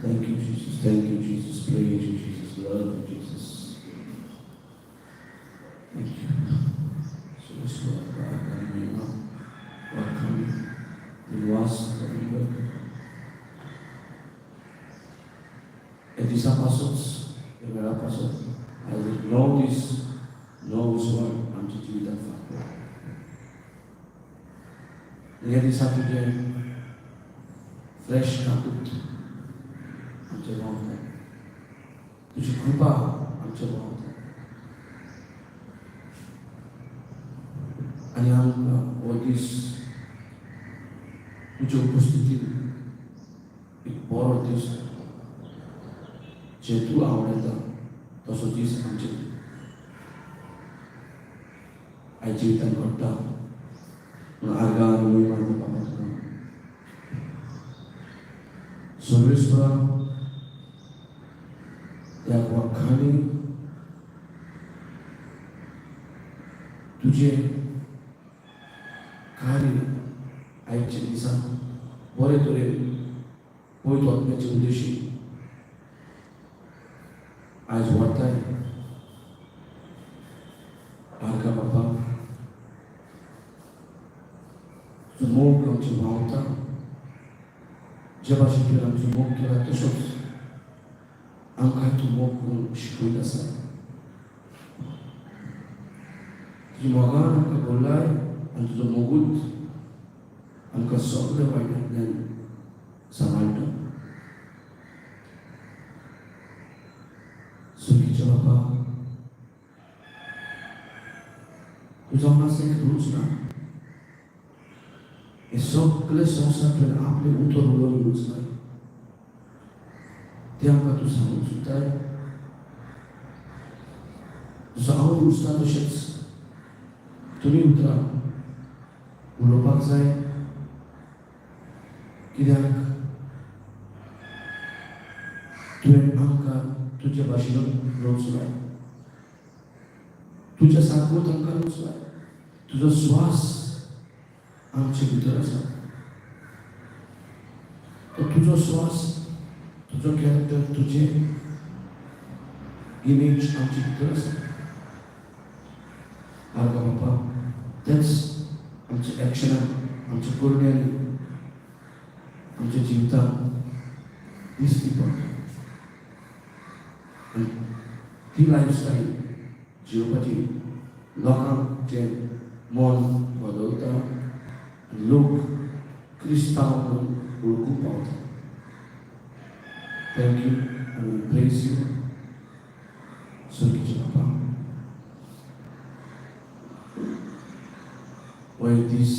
Thank you, Jesus. Thank you, Jesus. Praise you, Jesus. Love you, Jesus. Thank you. So let's go. Welcome. निवास ह्या दिसा पासून ह्या वेळा पासून आयज एक 9 दीस 9 उसवण आमच्या जिवितांत फारकलो. ह्या दिसा तुजें फ्रेश काकूट आमच्या भोंवता, तुजी कृपा आमच्या भोंवता आनी आमकां हो दीस तुज्या उपस्थितीन एक बरो दीस जे तूं आवडटा तसो दीस आमचे आयज जिवितान घडटा म्हणून आर्गां आनी वयर मारता बाबा तुका. सर्वेस्परा, त्या वखांनी तुजें कार्य आयच्या दिसा बरे तरेन पयत वचपाचे उद्देशी आयज व्हरताय. आर्गां बाबा, तुजो मोग आमचेर व्हांवता. जे भाशेन तुवें आमचो मोग केला तसोच आमकां तूं मोग करूंक शिकयत आसा. तुज्या मोगान आमकां भरलाय आनी तुजो मोगूच आमकां सगळे वायटांतल्यान सांबाळटा. सुखीच्या बाबा, तुजो आमकां एक रूच ना. हे सगळे संवसार तुवें आपलें उतर उलोवन रुचलाय, तें आमकां तूं सांगूंक सोदताय. जसो हांव रुचता तशेंच तुमी उतरां उलोवपाक जाय, कित्याक तुवें आमकां तुज्या भाशेन रचलाय, तुज्या सारको तांकां रचलाय. तुजो स्वास आमचे भितर आसा, तो तुजो स्वास, तुजो कॅरेक्टर, तुजें इमेज आमचे भितर आसा. आर्गां बापा, तेच आमच्या एक्शनान, आमच्या करण्यांनी, आमच्या जिवितान दिसती पडटा आनी ती लायफस्टायल जिवपाची लोकांचें मन बदलता आनी लोक क्रिस्तांव म्हणून वळखूंक पावता. Thank you आनी प्रेज you, सर्गीचे बापा. हो एक दीस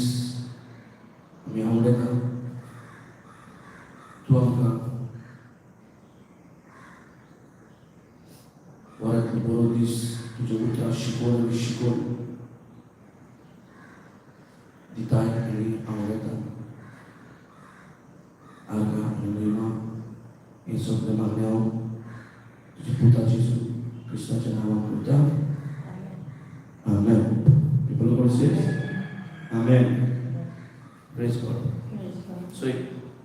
आमी आवडटा, तूं आमकां शिकवण आनी शिकवण दिताय आनी आवडटा. आर्गां आनी महिमा हें सगळें मागणें हांव तुज्या पुता जेजू क्रिस्ताच्या नांवान करता. Amen. People of God says, Amen. Praise God. So एक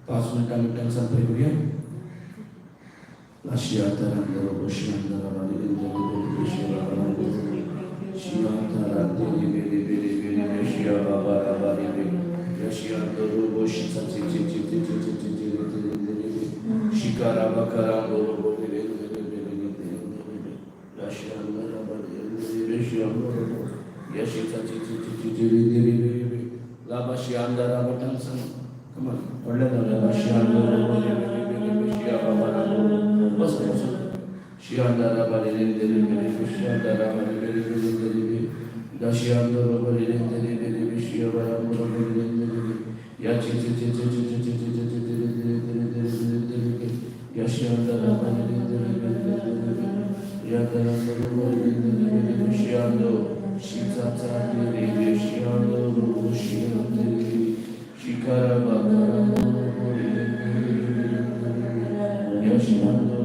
5 मिनटां मिनटां प्रे करूया. लाशिया शियांतरा बाली शियांतरा देली बेली बेली बेली शिया बाबा राबा रे शियांतरो शिचा ची ची ची ची ची ची ची ची ची शिकारा बकरा बोलो बोले बेली बेली बेली बेली लाशियांतरा बाली शियांतरो यशिचा ची ची ची ची ची बेली बेली लाबा शियांतरा बटन. Come on. व्हडल्या लाबा शियांतरो बोले बेली बेली शिया बाबा बस बस शियांतरा बाली बेली बेली शियांतरा बाली बेली बेली बेली दशियांतरो बोले बेली बेली शिया बाबा बोले बेली बेली या ची ची ची ची ची ची ची ची ची ची ची ची ची ची यशियांतरा बाली बेली बेली बेली या बोले बेली शियांतो शिचा बेली शियांतो शियांतो शिकारा बाकारा बोले यशियांतो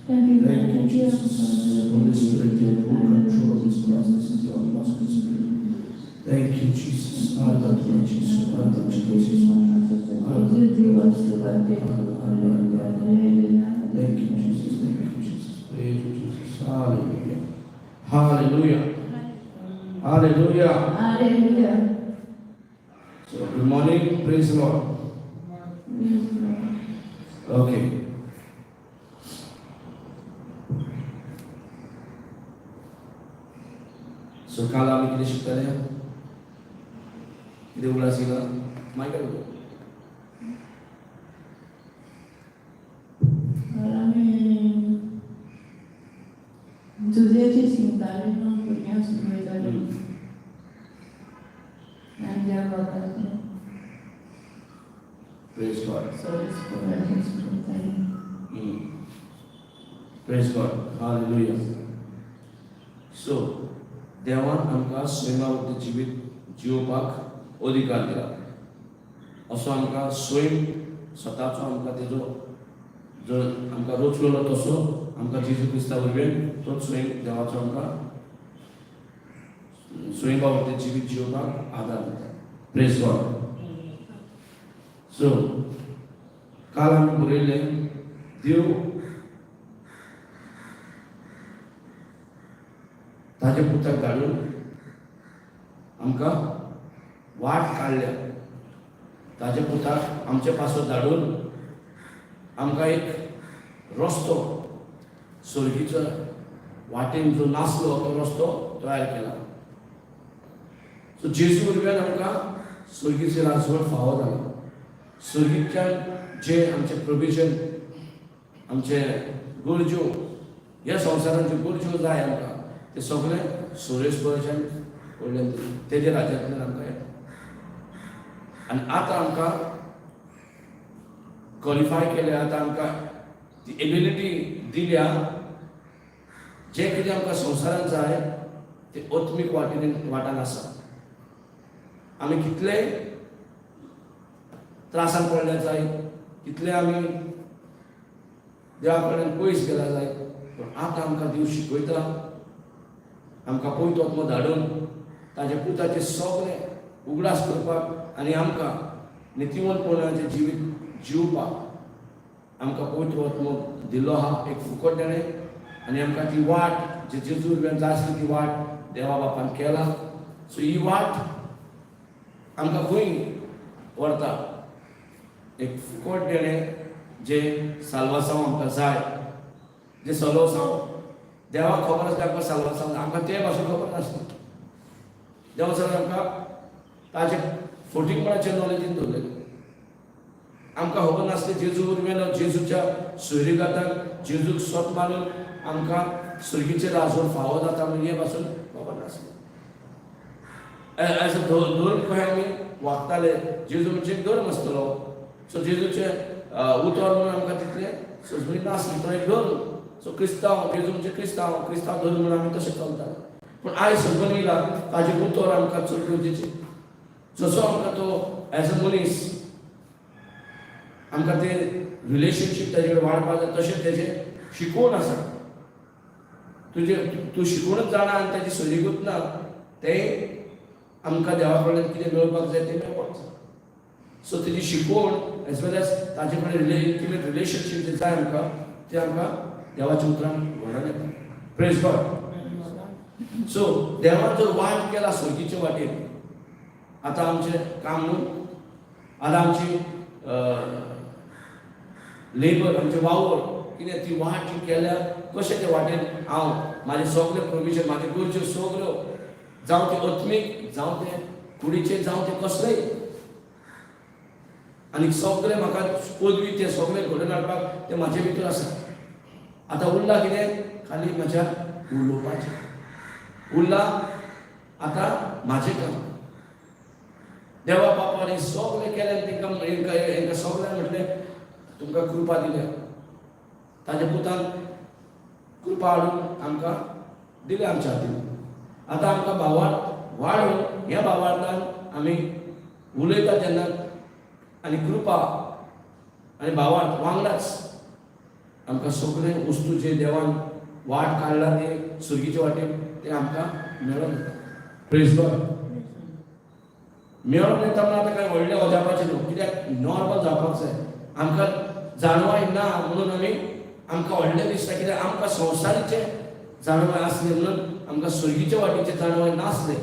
Thank you, Jesus. Holy Spirit, take full control of this process. Is your Holy Spirit. Thank you, Jesus. Jesus. Jesus. Thank you, Jesus. Thank you, Jesus. Praise you, Jesus. Hallelujah. Hallelujah. Hallelujah. Hallelujah. So, good morning. Praise the Lord. Okay. So काल आमी कितें शिकताले, कितें उगडास येयला मायकाक उलय. आमी जुजेची शिकताले न्हू, भुरग्यांक शिकयताले आनी देव बाबाचें. Praise God. सर्वीस शिकयताले. Praise God. Hallelujah. So देवान आमकां सैमा वरवीं जिवीत जिवपाक अधिकार दिला. असो आमकां स्वयं स्वताचो आमकां तेजो जो आमकां रचलेलो तसो आमकां जेजू क्रिस्ता वरवीं तोच स्वयं देवाचो आमकां स्वयंबा वरवीं जिवीत जिवपाक आदार दिता. Praise God. सो काल आमी बरयलें, देव ताज्या पुताक धाडून आमकां वाट काडल्या. ताज्या पुताक आमचे पासत धाडून आमकां एक रस्तो, सर्गीचो वाटेन जो नासलो तो रस्तो तयार केला. सो जेजू वरवीं आमकां सर्गीचे राजवट फावो जाला. सर्गीच्यान जे आमचे प्रोविजन, आमचे गरज्यो, ह्या संवसारान ज्यो गरज्यो जाय आमकां, ते सगळे सुरेशपराच्यान कडल्यान, तेजे राज्यांतल्यान आमकां येता. आनी आतां आमकां क्वॉलिफाय केल्या, आतां आमकां ती एबिलिटी दिल्या, जें कितें आमकां संवसारांत जाय तें आत्मीक वाटेन वाटान आसा. आमी कितले त्रासान पडल्या जाय, कितले आमी देवा कडेन पयस गेला जाय, पूण आतां आमकां देव शिकयता. आमकां पवित्र आत्मो धाडून ताज्या पुताचे सगळे उगडास करपाक आनी आमकां नितिवंतपणाचें जिवीत जिवपाक आमकां पवित्र आत्मो दिल्लो आहा एक फुकट देणें. आनी आमकां ती वाट जे जेजू रुपयान जाय आसली ती वाट देवा बापान केला. सो ही वाट आमकां खंय व्हरता? एक फुकट देणें जें साल्वासांव आमकां जाय, जें सलोसांव देवाक खबर आसलें आमकां साल्वासांव, आमकां तें पासून खबर नासलें. देवा सर आमकां ताजे फटींगपणाचे नॉलेजीन दवरलेलें. आमकां खबर नासलें जेजू वरवीं, जेजूच्या सोयरीगातान, जेजूक स्वत मानून आमकां सर्गीचें राजवट फावो जाता म्हणून हें पासून खबर नासलें. एज अ धर्म कशें आमी वागताले, जेजू म्हणजे एक धर्म आसतलो. सो जेजूचें उतर म्हणून आमकां तितलें सजमणी नासली. तो एक धर्म. सो क्रिस्तांव, जेजू म्हणजे क्रिस्तांव, क्रिस्तांव धर्म म्हणून आमी तशें चलतात. पूण आयज सजमणी येयला ताजें उतर आमकां चड गरजेचें. जसो आमकां तो एज अ मनीस आमकां ते रिलेशनशीप ताजे कडेन वाडपाक जाय, तशें तेजें शिकोवन आसा. तुजें तूं शिकोवनूच जाणा आनी ताजी सोदीकूच ना, तें आमकां देवा कडल्यान कितें मेळपाक जाय तें मेळपाक जाय. सो तेजी शिकवण एज वेल एज ताजे कडेन इंटिमेट रिलेशनशीप जें जाय आमकां, तें आमकां देवाच्या उतरान घडोवन येता. Praise God. सो देवान जर वाट केला सर्गीचे वाटेर, आतां आमचें काम न्हू, आतां आमची लेबर, आमचें वावर कितें, ती वाट जी केल्या कशें ते वाटेन हांव म्हाजें सगळें प्रोविजन, म्हाज्यो गरज्यो सगळ्यो, जावं तें आत्मीक, जावं तें कुडीचें, जावं तें कसलेंय, आनी सगळें म्हाका पदवी तें सगळें घडोवन हाडपाक तें म्हाजे भितर आसा. आतां उरलां कितें? खाली म्हाज्या उलोवपाचें उरलां. आतां म्हाजें काम. देवा बापान हें सगळें केलें. तांकां हेंकां सगळ्यांक म्हटलें, तुमकां कृपा दिल्या. ताज्या पुतान कृपा हाडून आमकां दिल्या आमच्या हातीन. आतां आमकां भावार्थ वाडोवन ह्या भावार्थान आमी उलयता तेन्ना आनी कृपा आनी भावार्थ वांगडाच आमकां सगळे वस्तू जे देवान वाट काडला ते सुर्गीचे वाटेन ते आमकां मेळोन येता. प्रेज गॉड. मेळोन येता म्हणून आतां कांय व्हडलें अजापाचें न्हू. कित्याक नॉर्मल जावपाक जाय. आमकां जाणवाय ना म्हणून आमी आमकां व्हडलें दिसता. कित्याक आमकां संवसारीचें जाणवाय आसलें म्हणून आमकां सुर्गीच्या वाटेचें जाणवाय नासलें.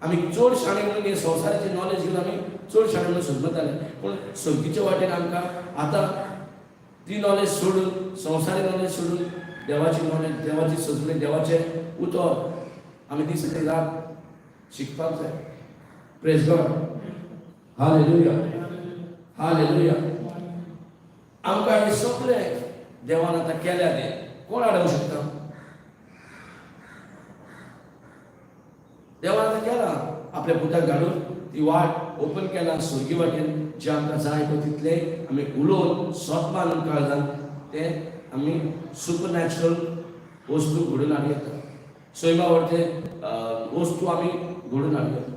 आमी चड शाणे म्हणून हे संवसाराचें नॉलेज घेवन आमी चड शाणे म्हणून समजताले. पूण सर्गीच्या वाटेन आमकां आतां ती नॉलेज सोडून, संवसारी नॉलेज सोडून, देवाची नॉलेज, देवाची सजमणी, देवाचें उतर आमी दीस आनी रात शिकपाक जाय. Praise God. Hallelujah, hallelujah. आमकां हें सगळें देवान आतां केल्या तें कोण आडोवंक शकता? देवान आतां केला, आपल्या पुताक घालून ती वाट ओपन केला स्वर्गी वाटेन. जे आमकां जाय पळय तितलें आमी उलोवन सोत मानून काळजान तें आमी सुपर नॅचरल वस्तू घडोवन हाडूं येता. सैमा वरते वस्तू आमी घडोवन हाडूं येता.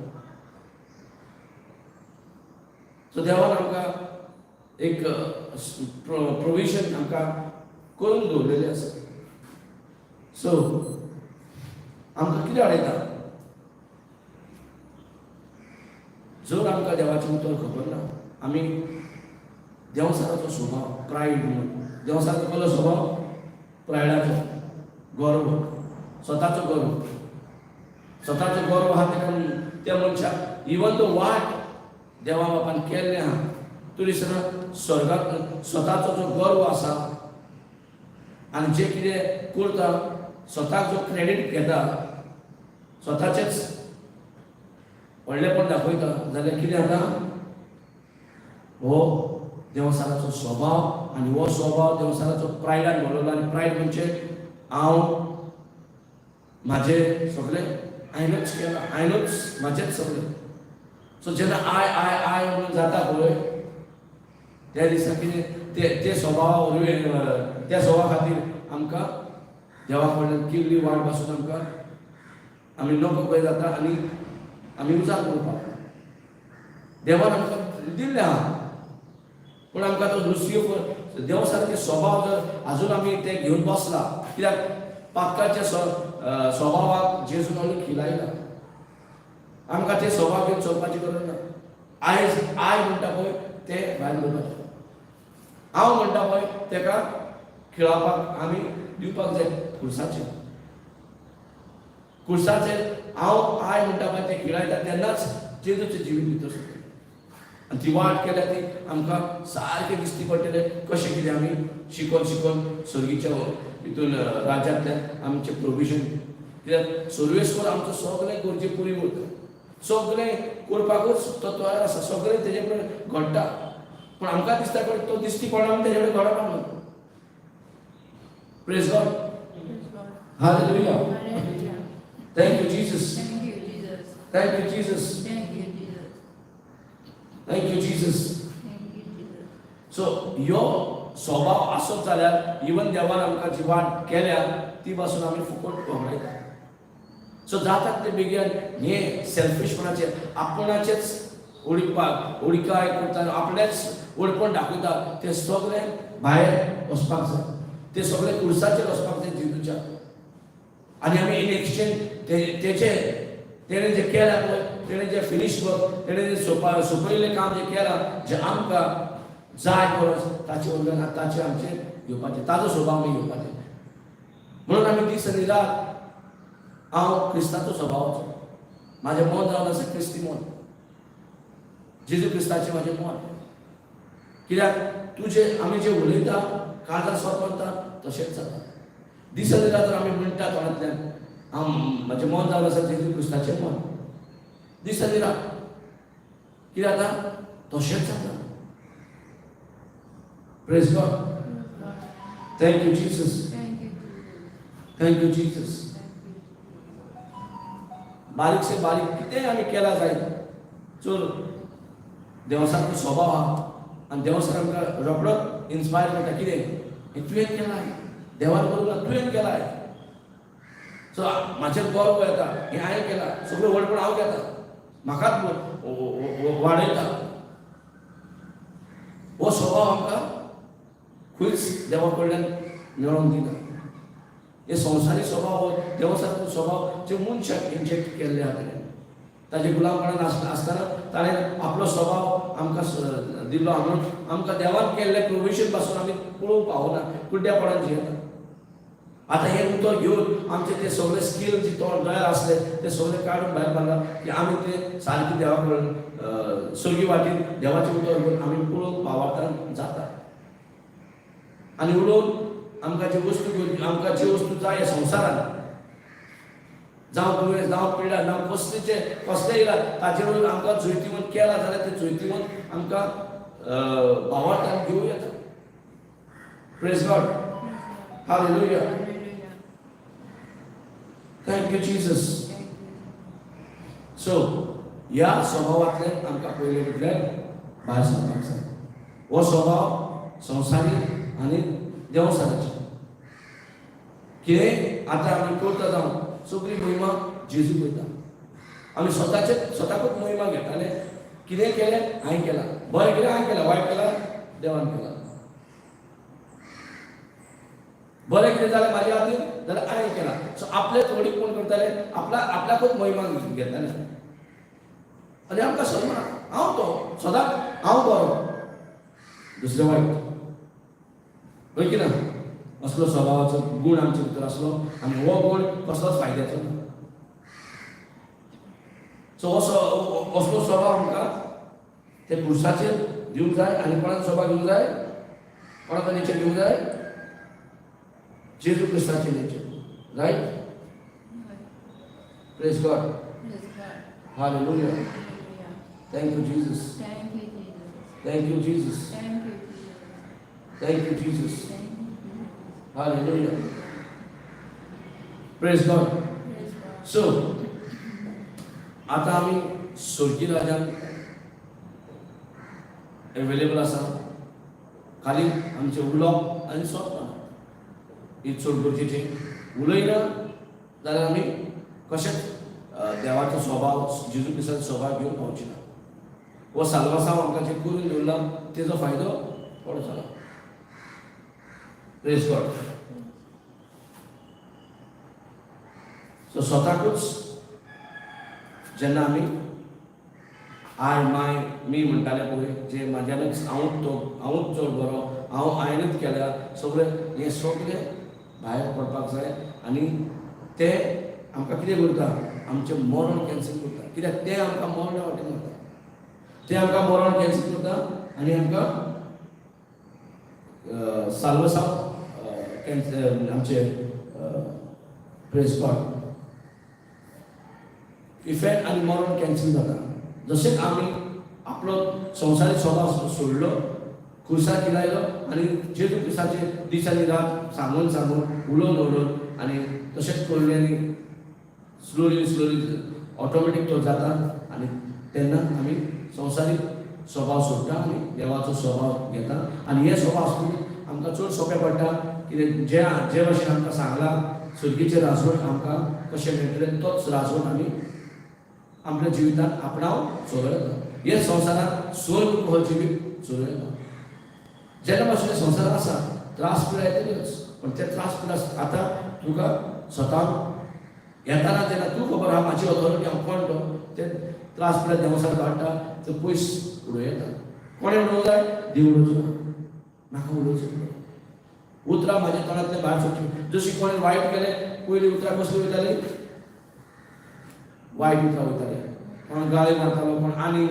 सो देवान आमकां एक प्रोविजन आमकां करून दवरलेलें आसा. सो आमकां कितें हाडयता? जर आमकां देवाचें उतर खबर ना, आमी देवसाराचो स्वभाव प्रायड म्हणून, देवसाराचो कसलो स्वभाव? प्रायडाचो, गर्व, स्वताचो गर्व. स्वताचो गर्व आहा तेका त्या मनशाक. इवन तो वाट देवा बापान केल्लें आहा तरी आसतना स्वर्गाक स्वताचो जो गर्व आसा आनी जे कितें करता स्वताक जो क्रेडीट घेता, स्वताचेच व्हडलेपण दाखयता जाल्यार कितें जाता? हो देवसाराचो स्वभाव. आनी हो स्वभाव देवसाराचो प्रायडान घडवलो. आनी प्रायड म्हणजे हांव म्हाजें सगळें हांवेंच केलां, हांवेंच म्हाजेंच सगळें. सो जेन्ना I I I म्हणून जाता पळय, त्या दिसा कितें ते ते स्वभावा वरवीं, त्या स्वभावा खातीर आमकां देवा कडल्यान केल्ली वाट पासून आमकां आमी नको पळय जाता आनी आमी उजार करपाक. देवान आमकां दिल्लें आहा, पूण आमकां तो दुसरी देव सारके स्वभाव जर आजून आमी ते घेवन बसला, कित्याक पातकाच्या स्वभावाक जेजून आमी खिलायला. आमकां ते स्वभाव घेवन चलपाची गरज ना. आयज I म्हणटा पळय ते भायर दवरपाचें, हांव म्हणटा पळय तेका खेळावपाक आमी दिवपाक जाय खुर्साचेर. खुर्साचेर हांव I म्हणटा पळय ते खिळायता तेन्नाच जेजूचें जिवीत भितर सरता. आनी ती वाट केल्या ती आमकां सारकें दिश्टी पडटलें कशें कितें आमी शिकोन शिकोन सर्गीच्या हितून राज्यांतल्यान आमचें प्रोविजन. कित्याक सर्वेस्पर आमचो सगळें गरजे पुरी उरता, सगळें करपाकूच तो तयार आसा, सगळें तेजे कडेन घडटा. पूण आमकां दिसता पळय तो दिश्टी पडना म्हणून तेजे कडेन घडना म्हणून. Praise God. Hallelujah. Thank you Jesus. Thank you, Jesus. Thank you Jesus. Thank you, Jesus. Thank you Jesus. Thank you, Jesus. So ह्यो स्वभाव आसत जाल्यार इवन देवान आमकां जी वाट केल्या ती पासून आमी फुकट वगडायता. सो जाता ते बेगीन हे सेल्फिशपणाचे आपणाचेच उडपाक उडकाय करता, आपलेच व्हडपण दाखयता, ते सगळे भायर वचपाक जाय, ते सगळे कुर्साचेर वचपाक जाय जेजूच्या. आनी आमी इन एक्सचेंज तेचे तेणें जें केलां पळय, तेणें जें फिनीश वर्क, तेणें जें सोंपयल्लें काम जें केलां, जें आमकां जाय परस ताचे वयल्यान ताचें आमचें घेवपाचें, ताजो स्वभाव आमी घेवपाचें. म्हणून आमी दीस आनी रात हांव क्रिस्ताचो स्वभावाचो, म्हाजें मन जावन आसा क्रिस्ती मन, जेजू क्रिस्ताचें म्हाजें मन. कित्याक तुजें आमी जें उलयता काळजार स्वत म्हणटा तशेंच जाता. दीस आनी रात आमी म्हणटा तोंडांतल्यान हांव म्हाजें मन जावन आसा जेजू क्रिस्ताचें मन, दीस आनी रात कितें जाता तशेंच जाता. Praise God. Thank you Jesus. Thank you. Thank you Jesus. बारीक से बारीक कितेंय आमी केलां जायत, चल देवसारको स्वभाव आहा आनी देवसार आमकां रोखडोच इन्स्पायर करता, कितें हें तुवें केलां, देवान करूंक ना, तुवें केलां. सो म्हाजेर गर्व येता, हें हांवें केलां, सगळें व्हडपण हांव घेता, म्हाकाच वाडयता. हो स्वभाव आमकां खंयच देवा कडल्यान मेळोंक दिना. हे संवसारी स्वभाव हो देवसारको स्वभाव जे मनशाक इंजेक्ट केल्ले आहा ताणें, ताजे गुलामपणान आसतना ताणें आपलो स्वभाव आमकां दिल्लो आहा. म्हणून आमकां देवान केल्ले प्रोविजन पासून आमी पळोवंक पावना, कुड्ड्यापणान जियेता. आतां हें उतर घेवन आमचे ते सगळे स्कील जे तोंड दोळ्यार आसले ते सगळे काडून भायर मारला की आमी ते सारके देवा कडेन सर्गी वाटेन देवाचें उतर घेवन आमी पळोवंक पावतान जाता. आनी उलोवन आमकां जी वस्तू घेवन आमकां जी वस्तू जाय ह्या संवसारान, जावं दुयेंस, जावं पिडा, जावं कसलेचे कसलें येयला, ताचेर वयर आमकां जैतिवंत केला जाल्यार ते जैतिवंत आमकां भावार्थान घेवं येता. Praise God. Hallelujah. Thank you Jesus. So ह्या स्वभावांतल्यान आमकां पयलें म्हटल्यार भायर सरपाक जाय. हो स्वभाव संवसारीक आनी देवसाराचो. कितें आतां आमी करता जावं सगळी महिमा जेजूक वयता. आमी स्वताचे स्वताकूच महिमा घेताले. कितें केलें हांवें केलां, बरें केलें हांवें केलां, वायट केलां देवान केलां, बरें कितें जालें म्हाज्या हातीन जाल्यार हांवें केलां. सो आपले थोडी कोण करताले, आपल्या आपल्याकूच महिमा घेताले. आनी आमकां सदां हांव तो सदांच हांव बरो, दुसरें वायट, हय की ना? असलो स्वभावाचो गूण आमचे भितर आसलो आनी हो गूण कसलोच फायद्याचो ना. सो असो असलो स्वभाव आमकां ते पुरुषाचेर दिवंक जाय. आनी कोणाचो स्वभाव घेवंक जाय? कोणाचो नेचर घेवंक जाय? जेजू क्रिस्ताचें nature, right? Praise God. Hallelujah. Thank you Jesus. Thank you, Jesus. Thank you Jesus. Thank you, Jesus. Thank you Jesus. Thank you, Jesus. Hallelujah. Praise God. Praise God. So आतां आमी स्वर्गीय राजान एवेलेबल आसा. खाली आमचें उलोवप आनी सोंपना ही चड गरजेचें. उलयना जाल्यार आमी कशेंच देवाचो स्वभाव, जेजू क्रिस्ताचो स्वभाव घेवन पावची ना. हो साल्वासांव आमकां जें करून दवरला तेजो फायदो थोडो जाला. प्रेज गॉड. सो स्वताकूच जेन्ना आमी I my मी म्हणटाले पळय, जे म्हाज्यानूच हांवूच तो, हांवूच चड बरो, हांव हांवेंनूच केल्या सगळें, हें सगळें भायर पडपाक जाय. आनी ते आमकां कितें करता? आमचें मरण कॅन्सल करता. कित्याक तें आमकां मरणा वाटेन वता, तें आमकां मरण कॅन्सल करता आनी आमकां साल्वसांव कॅन्सल आमचें. प्रेज गॉड. इफेक्ट आनी मरण कॅन्सल जाता. जशें आमी आपलो संवसारीक स्वभाव सोडलो, खुर्साक किलायलो आनी जेजू क्रिस्ताचे दीस आनी रात सांगून सांगून, उलोवन उलोवन आनी तशेंच करून आनी स्लोली स्लोली ऑटोमॅटीक तो जाता. आनी तेन्ना आमी संवसारीक स्वभाव सोडटा आनी देवाचो स्वभाव घेता. आनी हे स्वभाव आसतकीर आमकां चड सोंपें पडटा. कितें जे जे भाशेन आमकां सांगलां सुर्गीचें राजवट आमकां कशें मेळटलें, तोच राजवट आमी आमच्या जिवितांत आपणावन चलोवं येता. हे संवसारांत स्वर्ग हो जिवीत चलोवं येता. जेन्ना पासून हे संवसार आसा, त्रास पिडा येतल्योच, पण ते त्रास पिडा आतां तुका स्वताक येताना तेन्ना तूं खबर आहा म्हाजी ऑथॉरिटी, हांव कोण तो. ते त्रास पिडा देवसार काडटा, ते पयस उडोवं येता. कोणें उडोवंक जाय? देव उडोवचो ना, म्हाका उडोवचो. उतरां म्हाज्या तोंडांतल्यान भायर सरची. जशी कोणें वायट केलें, पयलीं उतरां कसलीं वयतालीं? वायट उतरां वयतालीं. कोण गाळी मारतालो, कोण आनी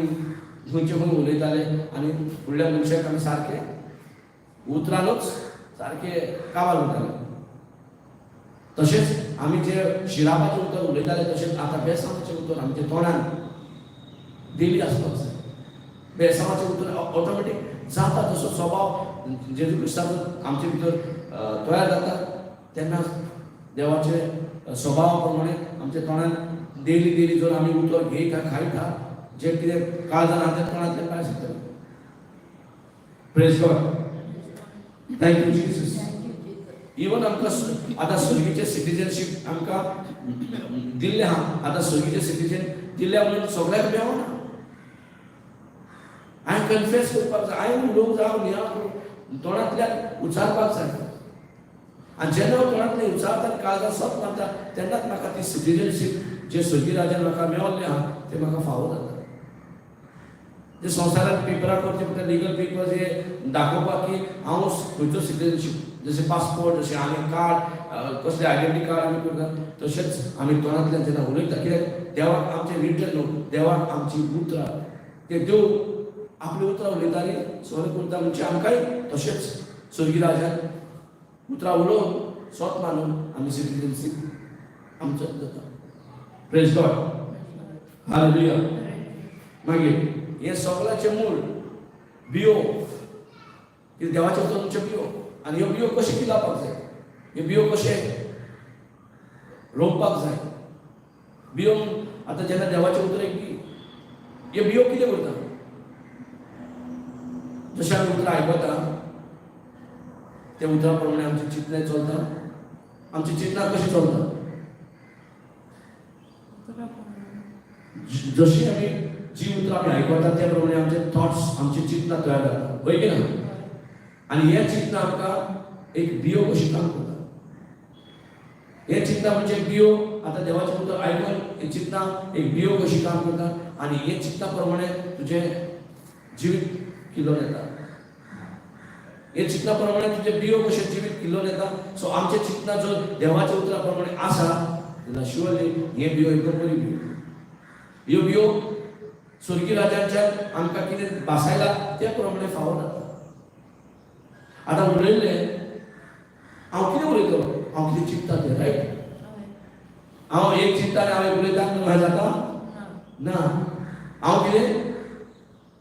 खंयचे खंय उलयताले आनी फुडल्या मनशाक आमी सारकें उतरानूच सारकें काबार करताले. तशेंच आमी जे शिरापाचें उतर उलयताले, तशेंच आतां बेसांवाचें उतर आमच्या तोंडान डेली आसपाक जाय. बेसांवाचें उतर ऑटोमॅटीक जाता. तसो स्वभाव जेजू क्रिस्ताचो आमचे भितर तयार जाता, तेन्ना देवाचे स्वभावा प्रमाणे आमच्या तोंडान डेली डेली जर आमी उतर घेयता, खायता, जें कितें काळजान आहा तें तोंडांतल्यान भायर सरतलें. Praise God. Thank you, Jesus. Thank you, Jesus. Even आमकां आतां सर्गीचें सिटीजनशीप आमकां दिल्लें आहा. आतां सर्गीचें सिटीजन दिल्लें म्हणून सगळ्याक मेळना. हांवें कन्फेस करपाक जाय, हांवें उलोवंक जाय, हांव नियाळ तोंडांतल्यान उच्चारपाक जाय. आनी जेन्ना हांव तोंडांतल्यान उच्चारता, काळजान सत मानता, तेन्नाच म्हाका ती सिटीजनशीप जे सर्गी राजान म्हाका मेळिल्लें आहा तें म्हाका फावो जाता. जे संवसारांत पेपरां करचे पडटा, लिगल पेपर्स हे दाखोवपाक की हांव खंयचो सिटीजनशीप, जशें पासपोर्ट, जशें आमी कार्ड, कसलें आयडेंटिटी कार्ड आमी करता, तशेंच आमी तोंडांतल्यान जेन्ना उलयता, कित्याक देवाक आमचें रिटन न्हू, देवाक आमची उतरां. ते देव आपली उतरां उलयता न्ही, स्वर्ग करता. म्हणजे आमकांय तशेंच स्वर्गी राजान उतरां उलोवन, स्वत मानून आमी सिटीजनशीप आमचो जाता. Praise God. Hallelujah. मागीर हे सगळ्याचें मूळ बियो कितें? देवाचें उतर तुमचें बियो. आनी ह्यो बियो कशें किलावपाक जाय, ह्यो बियो कशें रोवपाक जाय? बियो आतां जेन्ना देवाचें उतर एक बी, हे बियो कितें करता? जशें आमी उतरां आयकता, त्या उतरा प्रमाणे आमचें चिंतनां चलता. आमची चिंतना कशी चलता? जशी आमी जी उतरां आमी आयकता, त्या प्रमाणे आमचे थॉट्स, आमची चिंतना तयार जाता, हय की ना? आनी हे चिंतना आमकां एक बियो कशी काम करता. हे चिंतना म्हणजे एक बियो. आतां देवाचें उतर आयकून हे चिंतना एक बियो कशी काम करता आनी हे चिंतना प्रमाणे तुजें जिवीत किल्लोन येता. हे चिंतना प्रमाणे तुजें बियो कशें जिवीत किल्लोन येता. सो आमचें चिंतना जर देवाच्या उतरा प्रमाणे आसा जाल्यार शुअरली हे बियो एकदम बरी बियो. ह्यो बियो स्वर्गीय राजांच्यान आमकां कितें भासायला त्या प्रमाणे फावो जाता. आतां उलयल्लें हांव कितें उलयतलो? हांव कितें चिंतता तें, रायट? हांव एक चिंता आनी हांव एक उलयता, हें जाता ना. हांव कितें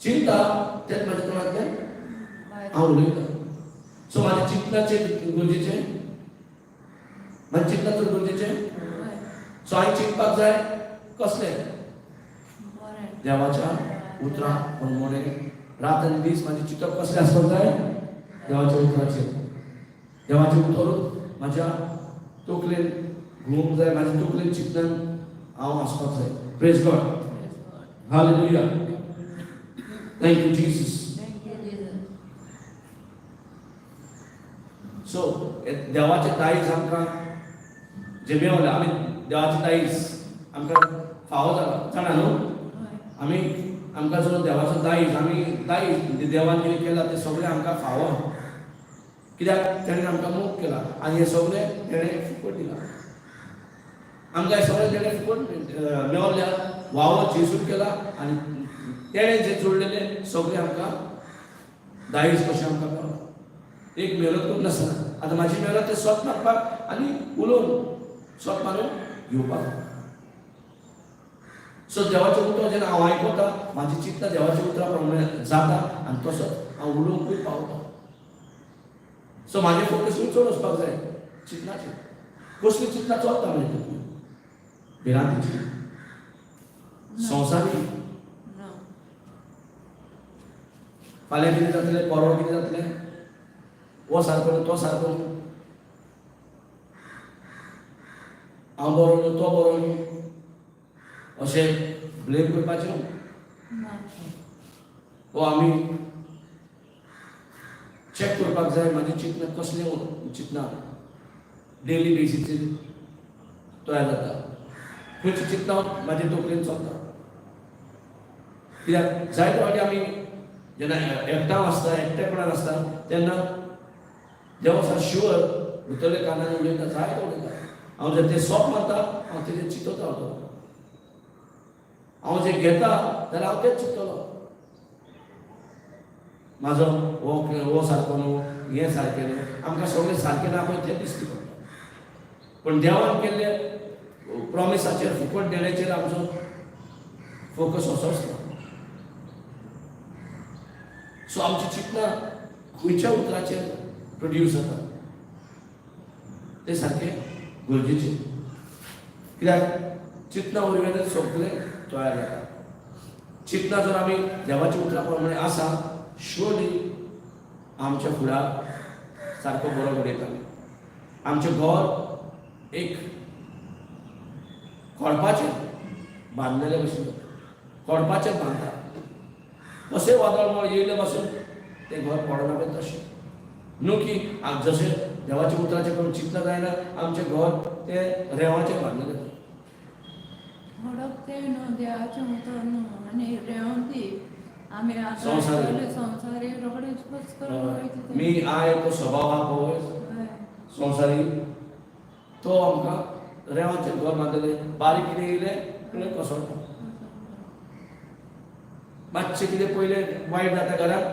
चिंता तेच म्हाज्या तोंडांतल्यान हांव उलयता. सो म्हाज्या चिंतनाचें गरजेचें, म्हाज्या चिंतना चड गरजेचें. सो हांवें चिंतपाक जाय कसलें? देवाच्या उतरां प्रमाणे. रात आनी दीस म्हाजें चिंतप कसलें आसपाक जाय? देवाच्या उतराचेर. देवाचें उतरूच म्हाज्या तकलेन घुमूंक जाय. म्हाज्या तकलेन चिंतनान हांव आसपाक जाय. Praise God. Hallelujah. Thank you, Jesus. Thank you, Jesus. So देवाचें दायज आमकां जें मेवलें, आमी देवाचें दायज आमकां फावो जाला, जाणा न्हू? आमी आमकां जो देवाचो दायज, आमी दायज देवान कितें केलां तें सगळें आमकां फावो, कित्याक तेणें आमकां मोग केला आनी हें सगळें तेणें फुकट दिलां आमकां. हें सगळें तेणें फुकट मेवल्या. वावर जेजून केला आनी तेणें जें जोडलेलें सगळें आमकां दायज कशें आमकां मेवलां. एक मेहनत करून नासतना. आतां म्हाजी मेहनत तें स्वत मागपाक आनी उलोवन स्वत मानून घेवपाक. सो देवाचें उतर जेन्ना हांव आयकता, म्हाजी चिंतना देवाच्या उतरा प्रमाणे जाता आनी तसोच हांव उलोवंकूय पावता. सो म्हाजें फोकस चड वचपाक जाय चिंतनाचेर. कसली चिंतना चलता म्हणजे तुमी भिरांतीची, संवसारी? ना. फाल्यां कितें जातलें, परवां कितें जातलें, हो सारको न्हू, तो सारको न्हू, हांव बरो न्हू, तो बरो न्हू, अशें ब्लेम करपाचें न्हू. ना. हो आमी चॅक करपाक जाय, म्हाजें चिंतनां कसलें, चिंतनां डेली बेसीचेर तयार जाता, खंयची चिंतनां म्हाजे तकलेन चलता. कित्याक जायते फावटी आमी जेन्ना एकठांव आसता, एकटेपणान आसता, तेन्ना देव आसा शुअर भितरल्या कानान उलयता, जायते उलयता. हांव जर तें सोप मारता, हांव तेजेर चिंतत रावतलो. हांव जें घेता जाल्यार हांव तेंच चिंततलो. म्हाजो हो हो सारको न्हू, हें सारकें न्हू, आमकां सगळें सारकें ना पळय तें दिसता पडटा. पूण देवान केल्ले प्रॉमिसाचेर, फुकट देण्याचेर आमचो फोकस असोच ना. सो आमची चिंतना खंयच्या उतराचेर प्रोड्यूस जाता तें सारकें गरजेचें, कित्याक चिंतना वरवीं सगळें तयार जाता. चिंतना जर आमी देवाच्या उतरा प्रमाणे आसा, शुअरली आमच्या फुडार सारको बरो घडयता. आमचें घर एक कोळपाचेर बांदलेले भशेन जाता. कोळपाचेर बांदता, कशें वादळ मळ येयले पासून तें घर पडना पळय, तशें न्हू की जशें देवाच्या उतराचें करून चिंतलें जायना, आमचें घर तें रेंवाचेर बांदलेलें. थोडो तें न्हू, देवाचें उतर न्हू आनी रेंवती आमी आतां संवसारी. सगळे संवसारी रोखडेच बस करून वयता ते. मी I तो स्वभाव आहा पळय संवसारी, तो आमकां रेंवाचेर घर बांदलें, बारीक कितें येयलें म्हणल्यार कोसळटा. मातशें कितें पयलें वायट जाता घरांत,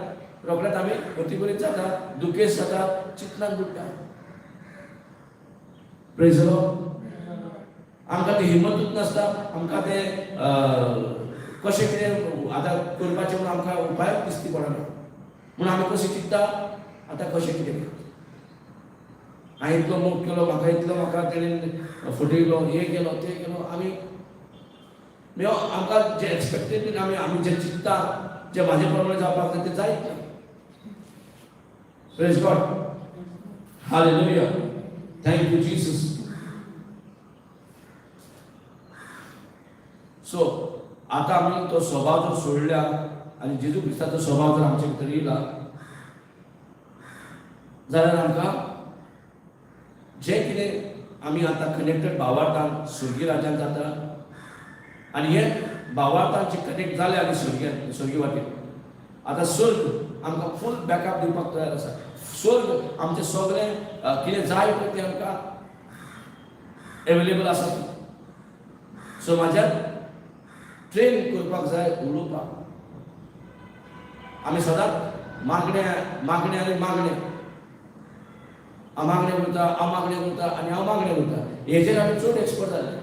रोखडेच आमी अतिकरीत जाता, दुखेस्त जाता, चिंतनान बुडटा. प्रेज. आमकां ती हिंमतूच नासता. आमकां तें कशें कितें आतां करपाचें म्हणून आमकां उपायूच दिसती पडना. म्हणून आमी कशें चिंत्ता, आतां कशें कितें, हांवें इतलो मोग केलो, म्हाका इतलो, म्हाका तेणेन फटयलो, हें केलो, तें केलो. आमी आमकां जें एक्सपेक्टेड बीन आमी जें चिंत्ता, जें म्हाजे प्रमाणे जावपाक जाय, तें जायत ना. Praise God, hallelujah, thank you Jesus. So आतां आमी तो स्वभाव जर सोडल्या आनी जेजू क्रिस्ताचो स्वभाव जर आमचे भितर येयला जाल्यार आमकां जें कितें आमी आतां कनेक्टेड भावार्थान स्वर्गीय राज्यान जाता. आनी हे भावार्थान जे कनेक्ट जाले आमी स्वर्गीय स्वर्गीय वाटेन, आतां स्वर्ग आमकां फूल बॅकअप दिवपाक तयार आसा. स्वर्ग आमचें सगळें कितें जाय पळय तें आमकां एवेलेबल आसा. सो म्हाज्या ट्रेन करपाक जाय उलोवपाक. आमी सदांच मागणे, मागणे आनी मागणे, हांव मागणें करता, हांव मागणें करता आनी हांव मागणें करता, हेजेर आमी चड एक्सपर्ट जाले.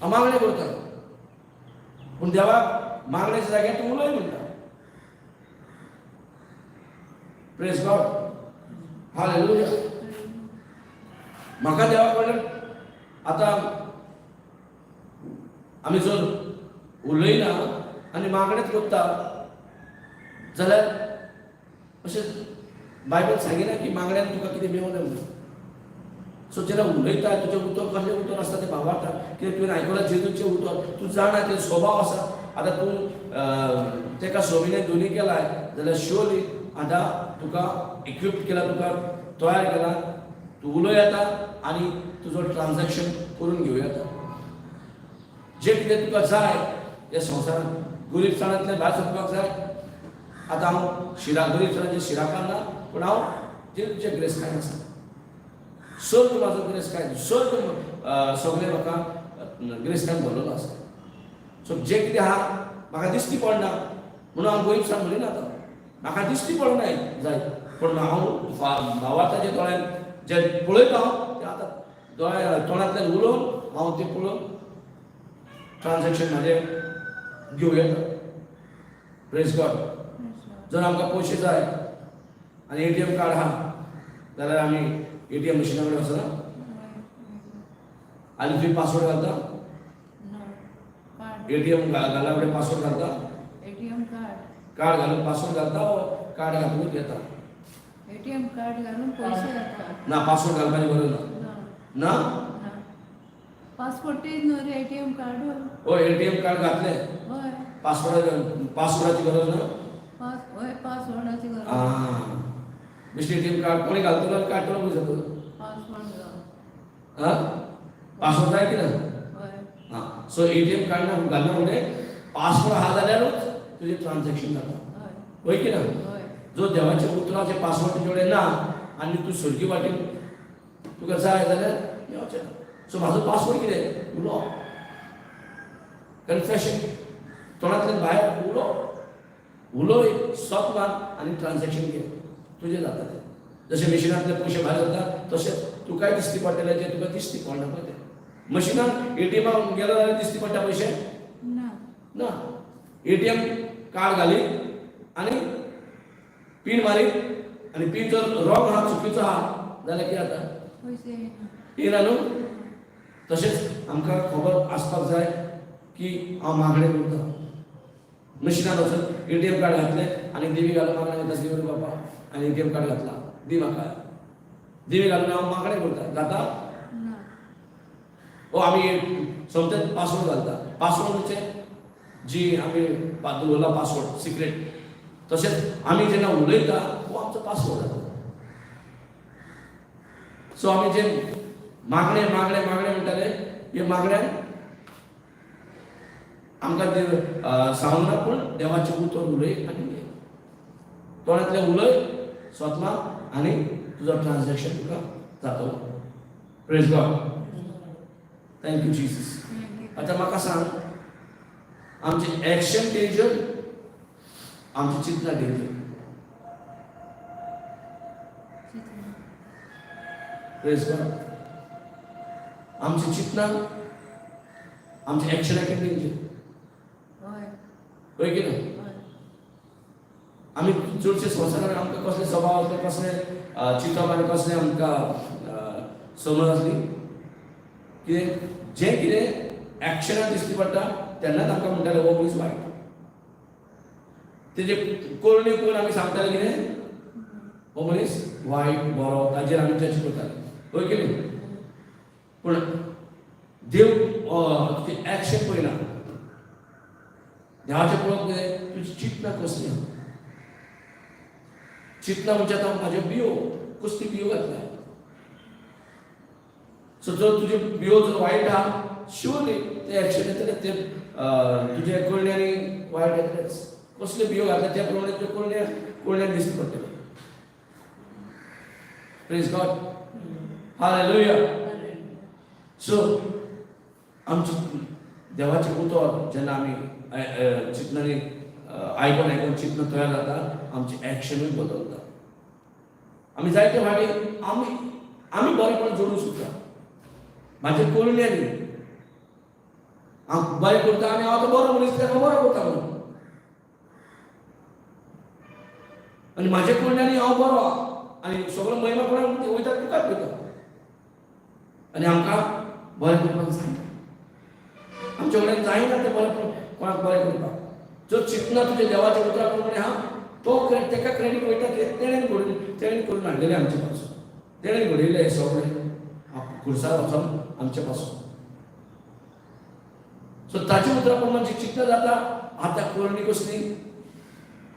हांव मागणें करता, पूण देवाक मागण्याच्या जाग्यार तूं उलय म्हणटा. प्रेज गॉड, हालेलुया. म्हाका देवा कडल्यान आतां आमी जर उलयना आनी मागणेच करता जाल्यार अशें बायबल सांगिना की मागण्यान तुका कितें मेवलें म्हणून. सो जेन्ना उलयता, तुजें उतर कसलें उतर आसता तें भावार्था, कित्याक तुवें आयकलां जेजूचें उतर, तूं जाणा तें स्वभाव आसा. आतां तूं तेका सोबिने दोनी केलाय जाल्यार शुअरली आतां तुका इक्विप्ड केला, तुका तयार केला, तूं उलोवं येता आनी तुजो ट्रान्जॅक्शन करून घेवं येता. जें कितें तुका जाय ह्या संवसारांत, गरिबसाणांतल्यान भायर सरपाक जाय. आतां हांव शिरा गरिबसाणाचें शिरापान ना, पूण हांव जेजूचें ग्रेस्तान आसा. सर्ग म्हाजो गिरेस्तकाय, सर्ग सगळें म्हाका गिरेस्तकायेन भरलेलो आसा. सो जें कितें आहा म्हाका दिश्टी पडना म्हणून हांव गरिबसाण म्हणिना. आतां म्हाका दिश्टी पडना जायत, पूण हांव भावार्थाच्या दोळ्यान जें पळयता हांव तें आतां दोळ्या तोंडांतल्यान उलोवन हांव तें पळोवन ट्रान्जॅक्शन म्हाजें घेवं येता. प्रेज गॉड. जर आमकां पयशे जाय आनी एटीएम कार्ड आहा जाल्यार आमी एटीएम मशिना कडेन वचना आनी थंय पासवर्ड घालता. एटीएम घाला कडेन पासवर्ड घालता. ATM card. कार्ड घालून पासवर्ड घालता वो कार्ड घालून घेता? एटीएम कार्ड घालून पयशे जाता. ना, पासवर्ड घालपाची गरज ना. ना. ना. ना, पासपोर्टूय न्हू रे, एटीएम कार्ड. ओ, एटीएम कार्ड घातले? हय. पासवर्डाची गरज ना. पास, हय, पासवर्डाची गरज. आं, बेश्टें एटीएम कार्ड कोणी घालतलो आनी काडटलो पयशे तो. पासवर्ड. हां, पासवर्ड जाय की ना? हय. हां, सो एटीएम कार्ड ना घालना फुडें पासवर्ड आहा जाल्यारूच तुजें ट्रान्झॅक्शन जाता. हय. हय की ना? हय. जो देवाच्या उतराचे पासवर्ड तुजे कडेन ना आनी तूं सर्गी वाटेन तुका जाय जाल्यार मेवचें ना. सो म्हाजो पासवर्ड कितें? उलोवप, कन्फेशन, तोंडांतल्यान भायर उलोवप. उलोय, सत मान आनी ट्रान्झॅक्शन घे, तुजें जाता तें. जशें मशिनांतले पयशे भायर जाता तशेंच तुकाय दिश्टी पडटलें जें तुका दिश्टी पडना पळय तें. मशिनान एटीएमाक गेलो जाल्यार दिश्टी पडटा पयशे? ना. ना. एटीएम कार्ड घाली आनी पीन मारी आनी पीन जर रॉंग आहा, चुकीचो आहा जाल्यार कितें जाता? पयशे येना. येना न्हू? तशेंच आमकां खबर आसपाक जाय की हांव मागणें करता. मशिनान वचून एटीएम कार्ड घातलें आनी देवी घालून मागणें करता, देव रे बाबा, आनी एटीएम कार्ड घातला, दी म्हाका. देवी घालून हांव मागणें करता, जाता? ना. ओ, आमी सोमतेच पासवर्ड घालता. पासवर्ड म्हणजे जी आमी दवरला पासवर्ड सिक्रेट. तशेंच आमी जेन्ना उलयता हो आमचो पासवर्ड जाता. सो आमी जे मागणे मागणे मागणे म्हणटाले, हे मागण्यान आमकां ते सांगूंक ना, पूण देवाचें उतर उलय आनी घे. तोंडांतलें उलय, स्वता आनी तुजो ट्रान्झॅक्शन तुका जातलो. Praise God. Thank you Jesus. Thank you. आतां म्हाका सांग, आमचें एक्शन डेंजर, आमची चिंतना डेंजर? चिंतना. प्रेज गॉड. आमची चिंतना आमच्या एक्शनाक डेंजर. हय. हय की ना? हय. आमी चडशे संवसारान आमकां कसले स्वभाव आसले, कसले चिंतप आनी कसले आमकां समज आसली, कितें जें कितें एक्शनान दिश्टी पडटा तेन्नाच आमकां म्हणटाले हो मनीस वायट. तेजे करणी पळोवन आमी सांगताले कितें, हो मनीस वायट, बरो, ताजेर आमी जज करताले. हय की न्ही? पूण देव तुजें एक्शन पळयना. देवाचें पळोवप कितें? तुजी चिंतना कसली आहा. चिंतना म्हणजे आतां म्हाज्यो बियो, कसली बियो घातल्या. सो जर तुज्यो बियो जर वायट आहा, शुअरली ते एक्शन येतले, ते तुजे करण्यांनी वायट येतलेच. कसल्यो बियो घातल्या त्या प्रमाणे तुज्या करण्यान दिश्टी पडटलें. Praise God. Hallelujah. सो आमचें देवाचें उतर जेन्ना आमी चिंतनांनी आयकून आयकून चिंतना तयार जाता, आमचें एक्शनूय बदलता. आमी जायते फावटी आमी बरेपण जोडूंक सोदता म्हाजे करण्यांनी. हांव बरें करता आनी हांव आतां बरो मनीस कित्याक हांव बरो करता म्हणून, आनी म्हाजे करण्यांनी हांव बरो आहा आनी सगळो महिमा कोणाक वयता? तुकाच वयता. आनी आमकां बरें करपाक जायना, आमच्या कडेन जायना तें बरें कोणाक बरें करपाक. जर चिंतना तुज्या देवाच्या उतरा प्रमाणे आहा, तो तेका क्रेडीट वयता की तेणेन घडून, तेणेन करून हाडलेलें आमचे पासून, तेणेन घडयलें हें सगळें खुर्सार वचोन आमचे पासून. सो ताच्या उतरा प्रमाण जी चिंतना जाता, आतां करणी कसली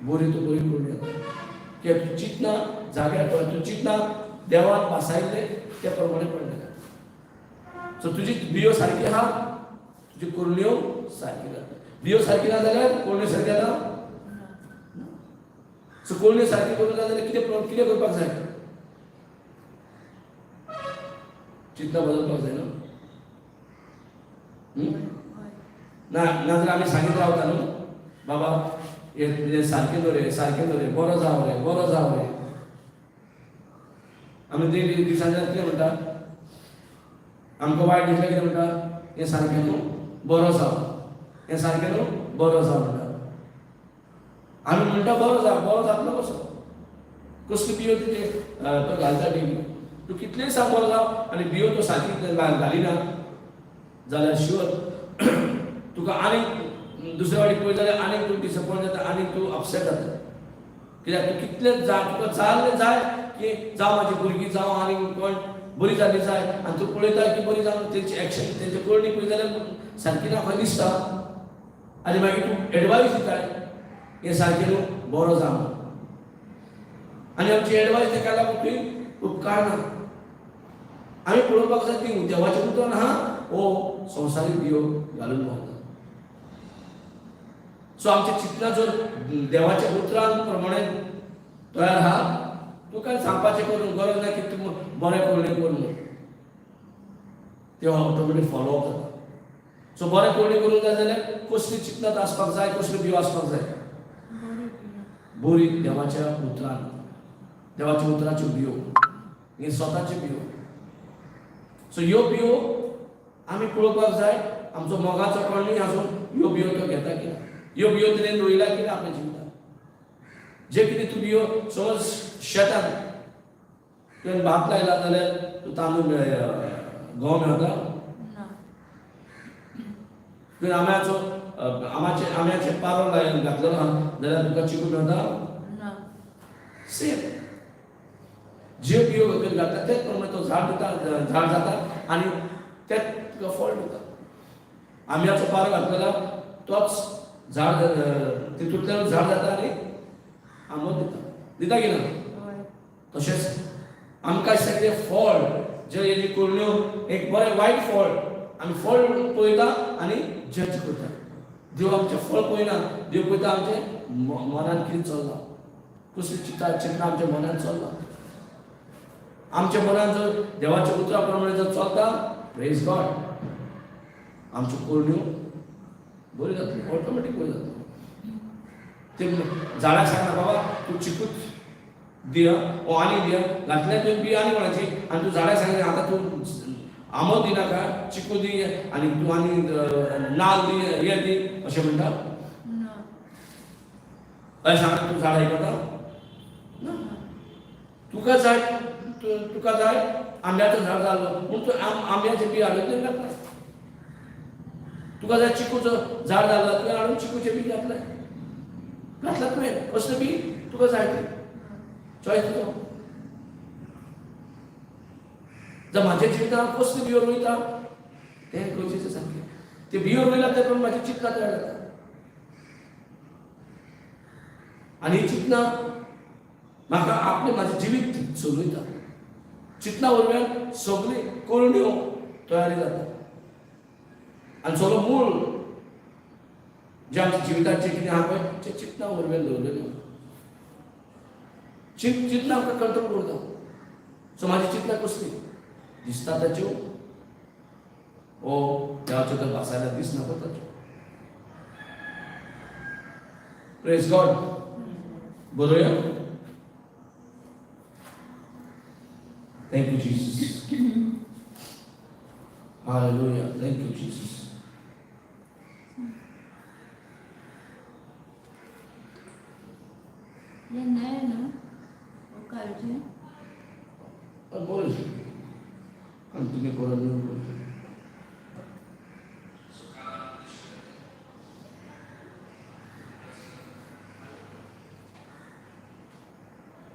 बरी, तो बरी करणी जाता कित्याक तूं चिंतना जाग्यार पडला, तूं चिंतना देवान भासायल्लें त्या प्रमाणे पडलें. सो तुजी बियो सारकी आहा, तुजी करण्यो सारकी जाता. बियो सारकी ना जाल्यार करण्यो सारकी जाता? ना. सो करण्यो सारकी करूंक जाय जाल्यार कितें करपाक जाय? चिंतना बदलपाक जाय न्हू? हय. ना, नाजाल्यार आमी सांगीत रावता न्हू, बाबा हे सारकें न्हू रे, सारकें न्हू रे, बरो जाव रे, बरो जाव रे. आमी ते दिसांनी कितें म्हणटा? आमकां वायट दिसलें कितें म्हणटा? हें सारकें न्हू, बरो जाव, हें सारकें न्हू, बरो जाव म्हणटा. आमी म्हणटा बरो जा, बरो जातलो कसो? कसली बियो तुजे तो घालता डेली. तूं कितलेय सांग बरो जाव आनी बियो तो सारकी घालिना जाल्यार शुअर तुका आनीक दुसऱ्या वाटी पळयता जाल्यार आनीक तूं डिसपॉयंट जाता, आनीक तूं अपसेट जाता. कित्याक तूं कितलें जाय तुका जाल्लें जाय की जावं म्हाजी भुरगीं जावं आनीक कोण बरी जाली जाय, आनी तूं पळयता की बरी जावन तेंची एक्शन तेंची करणी पळयता जाल्यार सारकी ना खंय दिसता, आनी मागीर तूं एडवायस दिताय हें सारकें न्हू, बरो जा म्हूण. आनी आमची एडवायस तेका लागून तुवें उपकारना. आमी पळोवपाक जाय ती देवाचें उतर आहा ओ संवसारीक बियो घालून भोंवता. सो आमच्या चिंतनां जर देवाच्या उतरां प्रमाणे तयार आहा, तुका सांगपाचें करूंक गरज ना की तूं बरें करणी कर म्हूण, तें ऑटोमॅटीक फॉलो अप जाता. सो बरें करणी करूंक जाय जाल्यार कसली चिंतनां आसपाक जाय, कसल्यो बियो आसपाक जाय? बरी बियो. बरी देवाच्या उतरान, देवाच्या उतराच्यो बियो, हे स्वताच्यो बियो. सो ह्यो बियो आमी पळोवपाक जाय आमचो मोगाचो कोणूय आसून ह्यो बियो तो घेता की ना, ह्यो बियो तिणें रोयला की ना आपल्या जिवितांत. जे कितें तूं बियो समज शेतान तुवें भात लायला जाल्यार तूं तांदूळ मेळ गंव मेळटा ना. तुवें आंब्याचो आंब्याचे आंब्याचे पारो लाय घातलेलो आहा जाल्यार तुका चिकू मेळटा ना. सेम जे बियो घातला तेच प्रमाणे तो झाड दिता, झाड जाता आनी तेच तुका फळ दिता. आंब्याचो पारो घातलेलो तोच झाड तितूंतल्यान झाड जाता आनी आंबो दिता, दिता की ना? हय. तशेंच आमकां दिसता कितें फळ जे हेजी करण्यो एक बरें वायट फळ आमी फळ पळयता आनी जज करता. देव आमचें फळ पळयना, देव पळयता आमचें मनान कितें चल्लां, कसली चिंता चिंतना आमच्या मनान चल्लां. आमच्या मनान जर देवाच्या उतरा प्रमाणे जर चलता, प्रेज गॉड, आमच्यो करण्यो बऱ्यो जातल्यो, ऑटोमॅटीक बऱ्यो जातल्यो. ते झाडाक सांगना बाबा तूं चिकूच दिया ओ आनी दिया, घातल्या तुवें बी आनी कोणाची, आनी तूं झाडाक सांगलें आतां तूं आंबो दिनाका, चिकू दी आनी तूं आनी नाल दी, हें दी, अशें म्हणटा? ना. अशें सांगता तूं झाड आयकता ना. तुका जाय, तुका जाय आंब्याचो झाड जालो म्हूण तूं आंब्याचें बी हाडून तुवें घातलें. तुका जाय चिकूचो झाड जालो तुवें हाडून चिकूचें बी घातलें, घातलें तुवें कसलें बी तुका जाय तें चॉयस तुजो. जर म्हाज्या जिवितांत कसल्यो बियो रोयता तें गरजेचें सारकें. ते बियो रोयला ते प्रमाणे म्हाजी चिंतनां तयार जाता आनी ही चिंतनां म्हाका आपलें म्हाजें जिवीत चलयता. चिंतनां वरवीं सगळी करण्यो तयारी जाता आनी सगळो मूळ जे आमच्या जिविताचें कितें आहा पळय तें चिंतनां वरवीं दवरलेलें. चिंतनां आमकां कंट्रोल करता. सो म्हाजी चिंतनां कसली दिसता ताच्यो ओ देवाच्यो तर भासायला दिसना पळय ताच्यो. प्रेज गॉड. बरोया. Thank you Jesus. Hallelujah. Thank you Jesus. हे न्हय न्हू कालचें? बोल कंटिन्यू करून.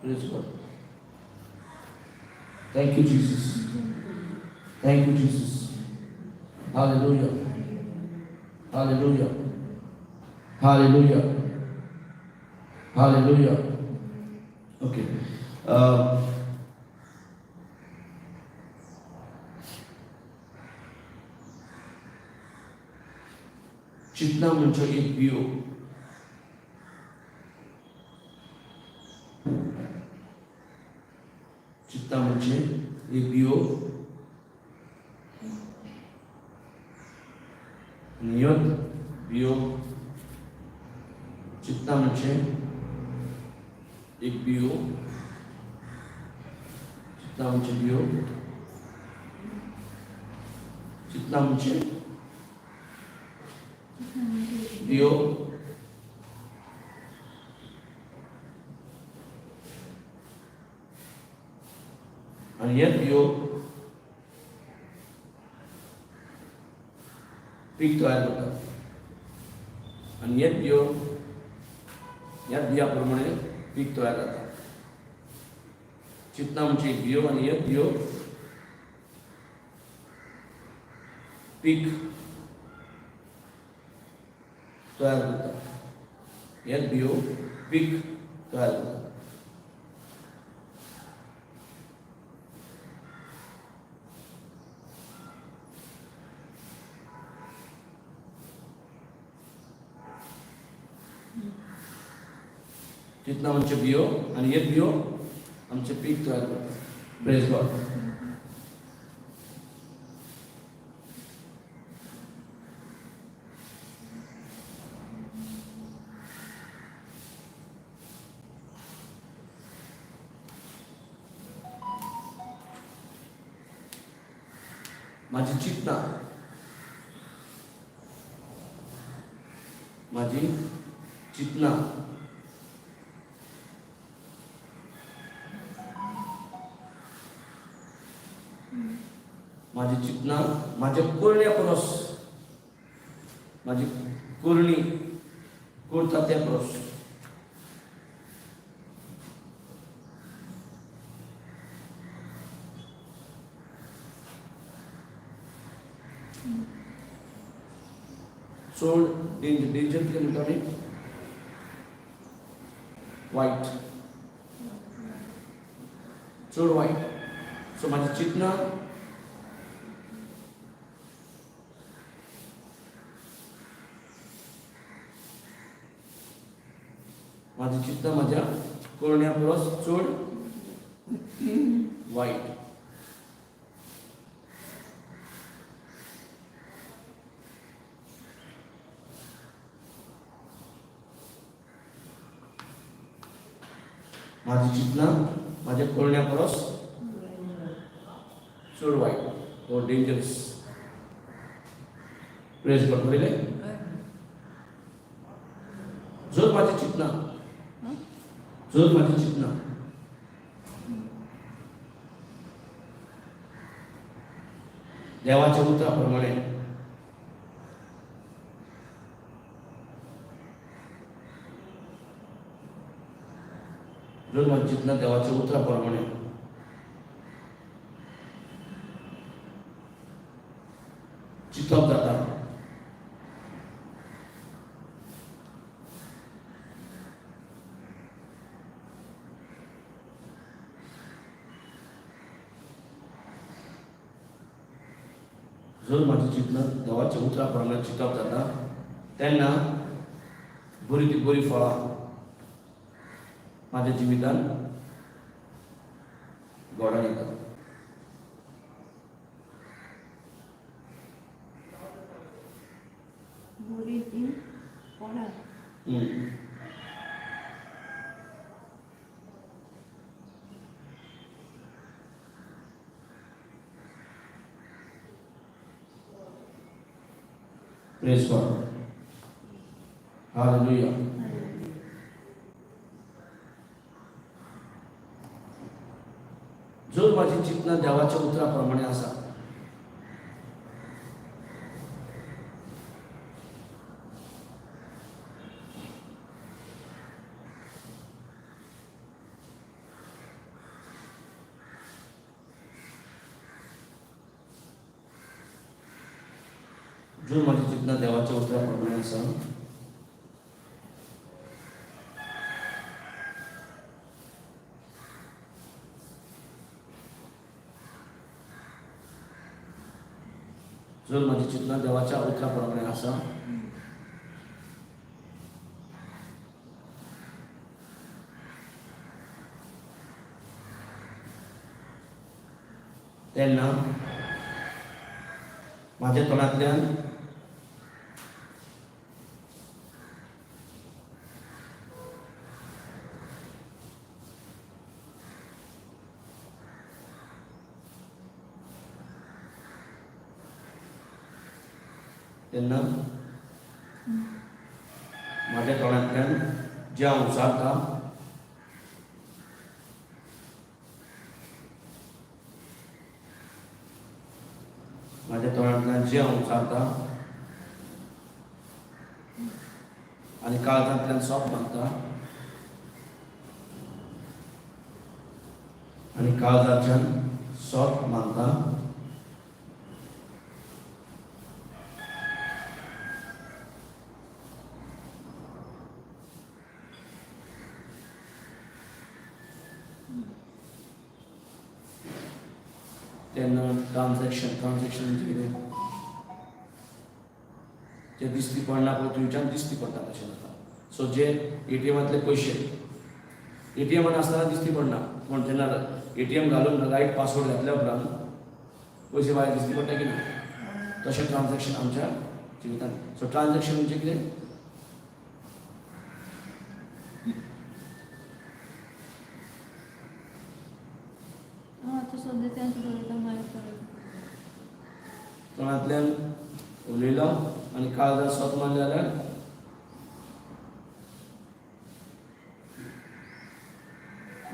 Praise God. Thank you, Jesus. Thank you, Jesus. Hallelujah. Hallelujah. Hallelujah. Hallelujah. Okay. चिंतना म्हणजे एक बियो. चिंतना म्हणजे एक बियो नियत बियो. चिंतना म्हणजे एक बियो. चिंतना म्हणजे बियो. चिंतना म्हणजे बियो. आनी हें बियो पीक तयार करता. आनी हेच बियो ह्याच बिया प्रमाणे पीक तयार जाता. चिंतना म्हणजे एक बियो आनी हेच बियो पीक तयार करता. हेच बियो पीक तयार करता. चिंतना म्हणजे बियो आनी हेच बियो आमचें पीक तयार करता. Praise God. माझी चिंतना, माझी चिंतना माझी चिंतना माझ्या कोरण्या परस, माझी कोरणी कोरता त्या परस चड डेंजर. डेंजर कितें म्हणटा आमी? वायट, चड वायट. सो माझी चिंतना माझी चिंतना माझ्या करण्या परस चड वायट. माझी चिंतना माझ्या करण्या परस चड वायट or dangerous. Praise God. बरयलें. जर माझी चिंतना, जर माझी चिंतना देवाच्या उतराप्रमाणे जर माझी चिंतना देवाच्या उतराप्रमाणे चिंतप जाता, जर माझी चिंतना देवाच्या उतराप्रमाणे चिंतप जाता, तेन्ना बरी ती बरी फळां माझ्या जिवितान घडोवन येतात. बरी ती फळां. Praise God. Hallelujah. जर माझी चिंतना देवाच्या उतराप्रमाणे आसा, जर माझी चिंतना देवाच्या उतराप्रमाणे आसा, जर माझी चिंतना देवाच्या उतराप्रमाणे आसा, तेन्ना माझ्या तोंडांतल्यान तेन्ना माझ्या तोंडांतल्यान जें हांव उचारता माझ्या तोंडांतल्यान जें हांव उचारता काळजांतल्यान सोप मागता आनी काळजाच्यान सोप मागता तेन्ना ट्रान्झॅक्शन ट्रान्झॅक्शन म्हणजे कितें जे दिसती पडना पळय थंयच्यान दिसती पडटा तशें जाता. सो जे एटीएमांतले पयशे एटीएमान आसतना दिसती पडना, पूण जेन्ना एटीएम घालून रायट पासवर्ड घातल्या उपरांत पयशे भायर दिसती पडटा की ना, तशें ट्रान्झॅक्शन आमच्या जिवितांत. सो ट्रान्झॅक्शन म्हणजे कितें? हांव आतां सद्या तेंच बरयता मागीर परत. तोंडांतल्यान उलयलो आनी काळजांत सोत मारलें जाल्यार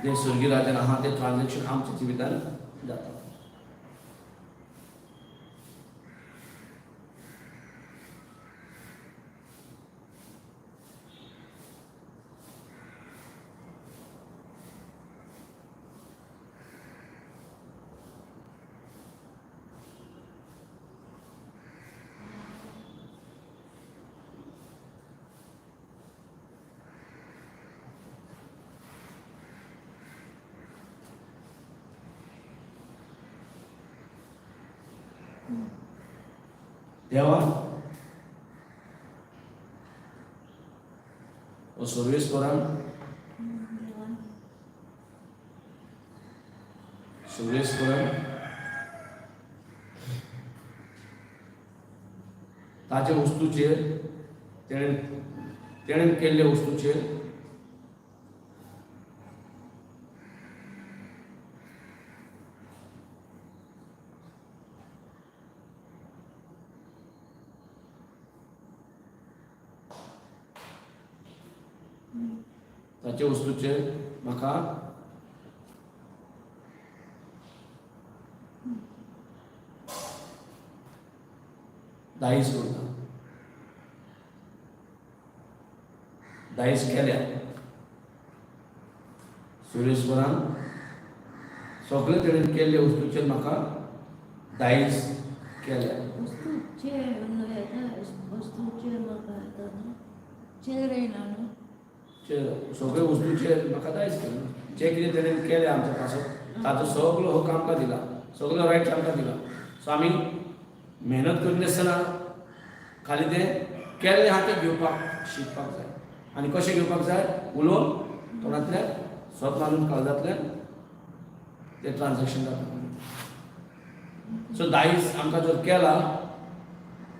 जें स्वर्गीय राजान आहा तें ट्रान्झॅक्शन आमच्या जिवितांत जाता. देवा ओ सर्वेस्परान देवान सर्वेस्परान ताच्या वस्तूचेर तेणें तेणें केल्ले वस्तूचेर ताचे वस्तूचेर म्हाका दायज करता, दायज केल्या. सुरेश्वरान सगळे तरेन केल्ले वस्तूचेर म्हाका दायज केल्या. वस्तूचेर न्हू येता, वस्तूचेर म्हाका येता न्हू, चेर येयना न्हू. सगळे वस्तूचेर म्हाका दायज केलें. जें कितें तेणें केलें आमच्या पासत ताचो सगलो हक आमकां दिला, सगलो रायट्स आमकां दिला. सो आमी मेहनत करिनासतना खाली तें केल्लें आहा तें घेवपाक शिकपाक जाय. आनी कशें घेवपाक जाय? उलोवन तोंडांतल्यान स्वत मानून काळजांतल्यान तें ट्रान्झॅक्शन जाता. सो दायज आमकां जर केला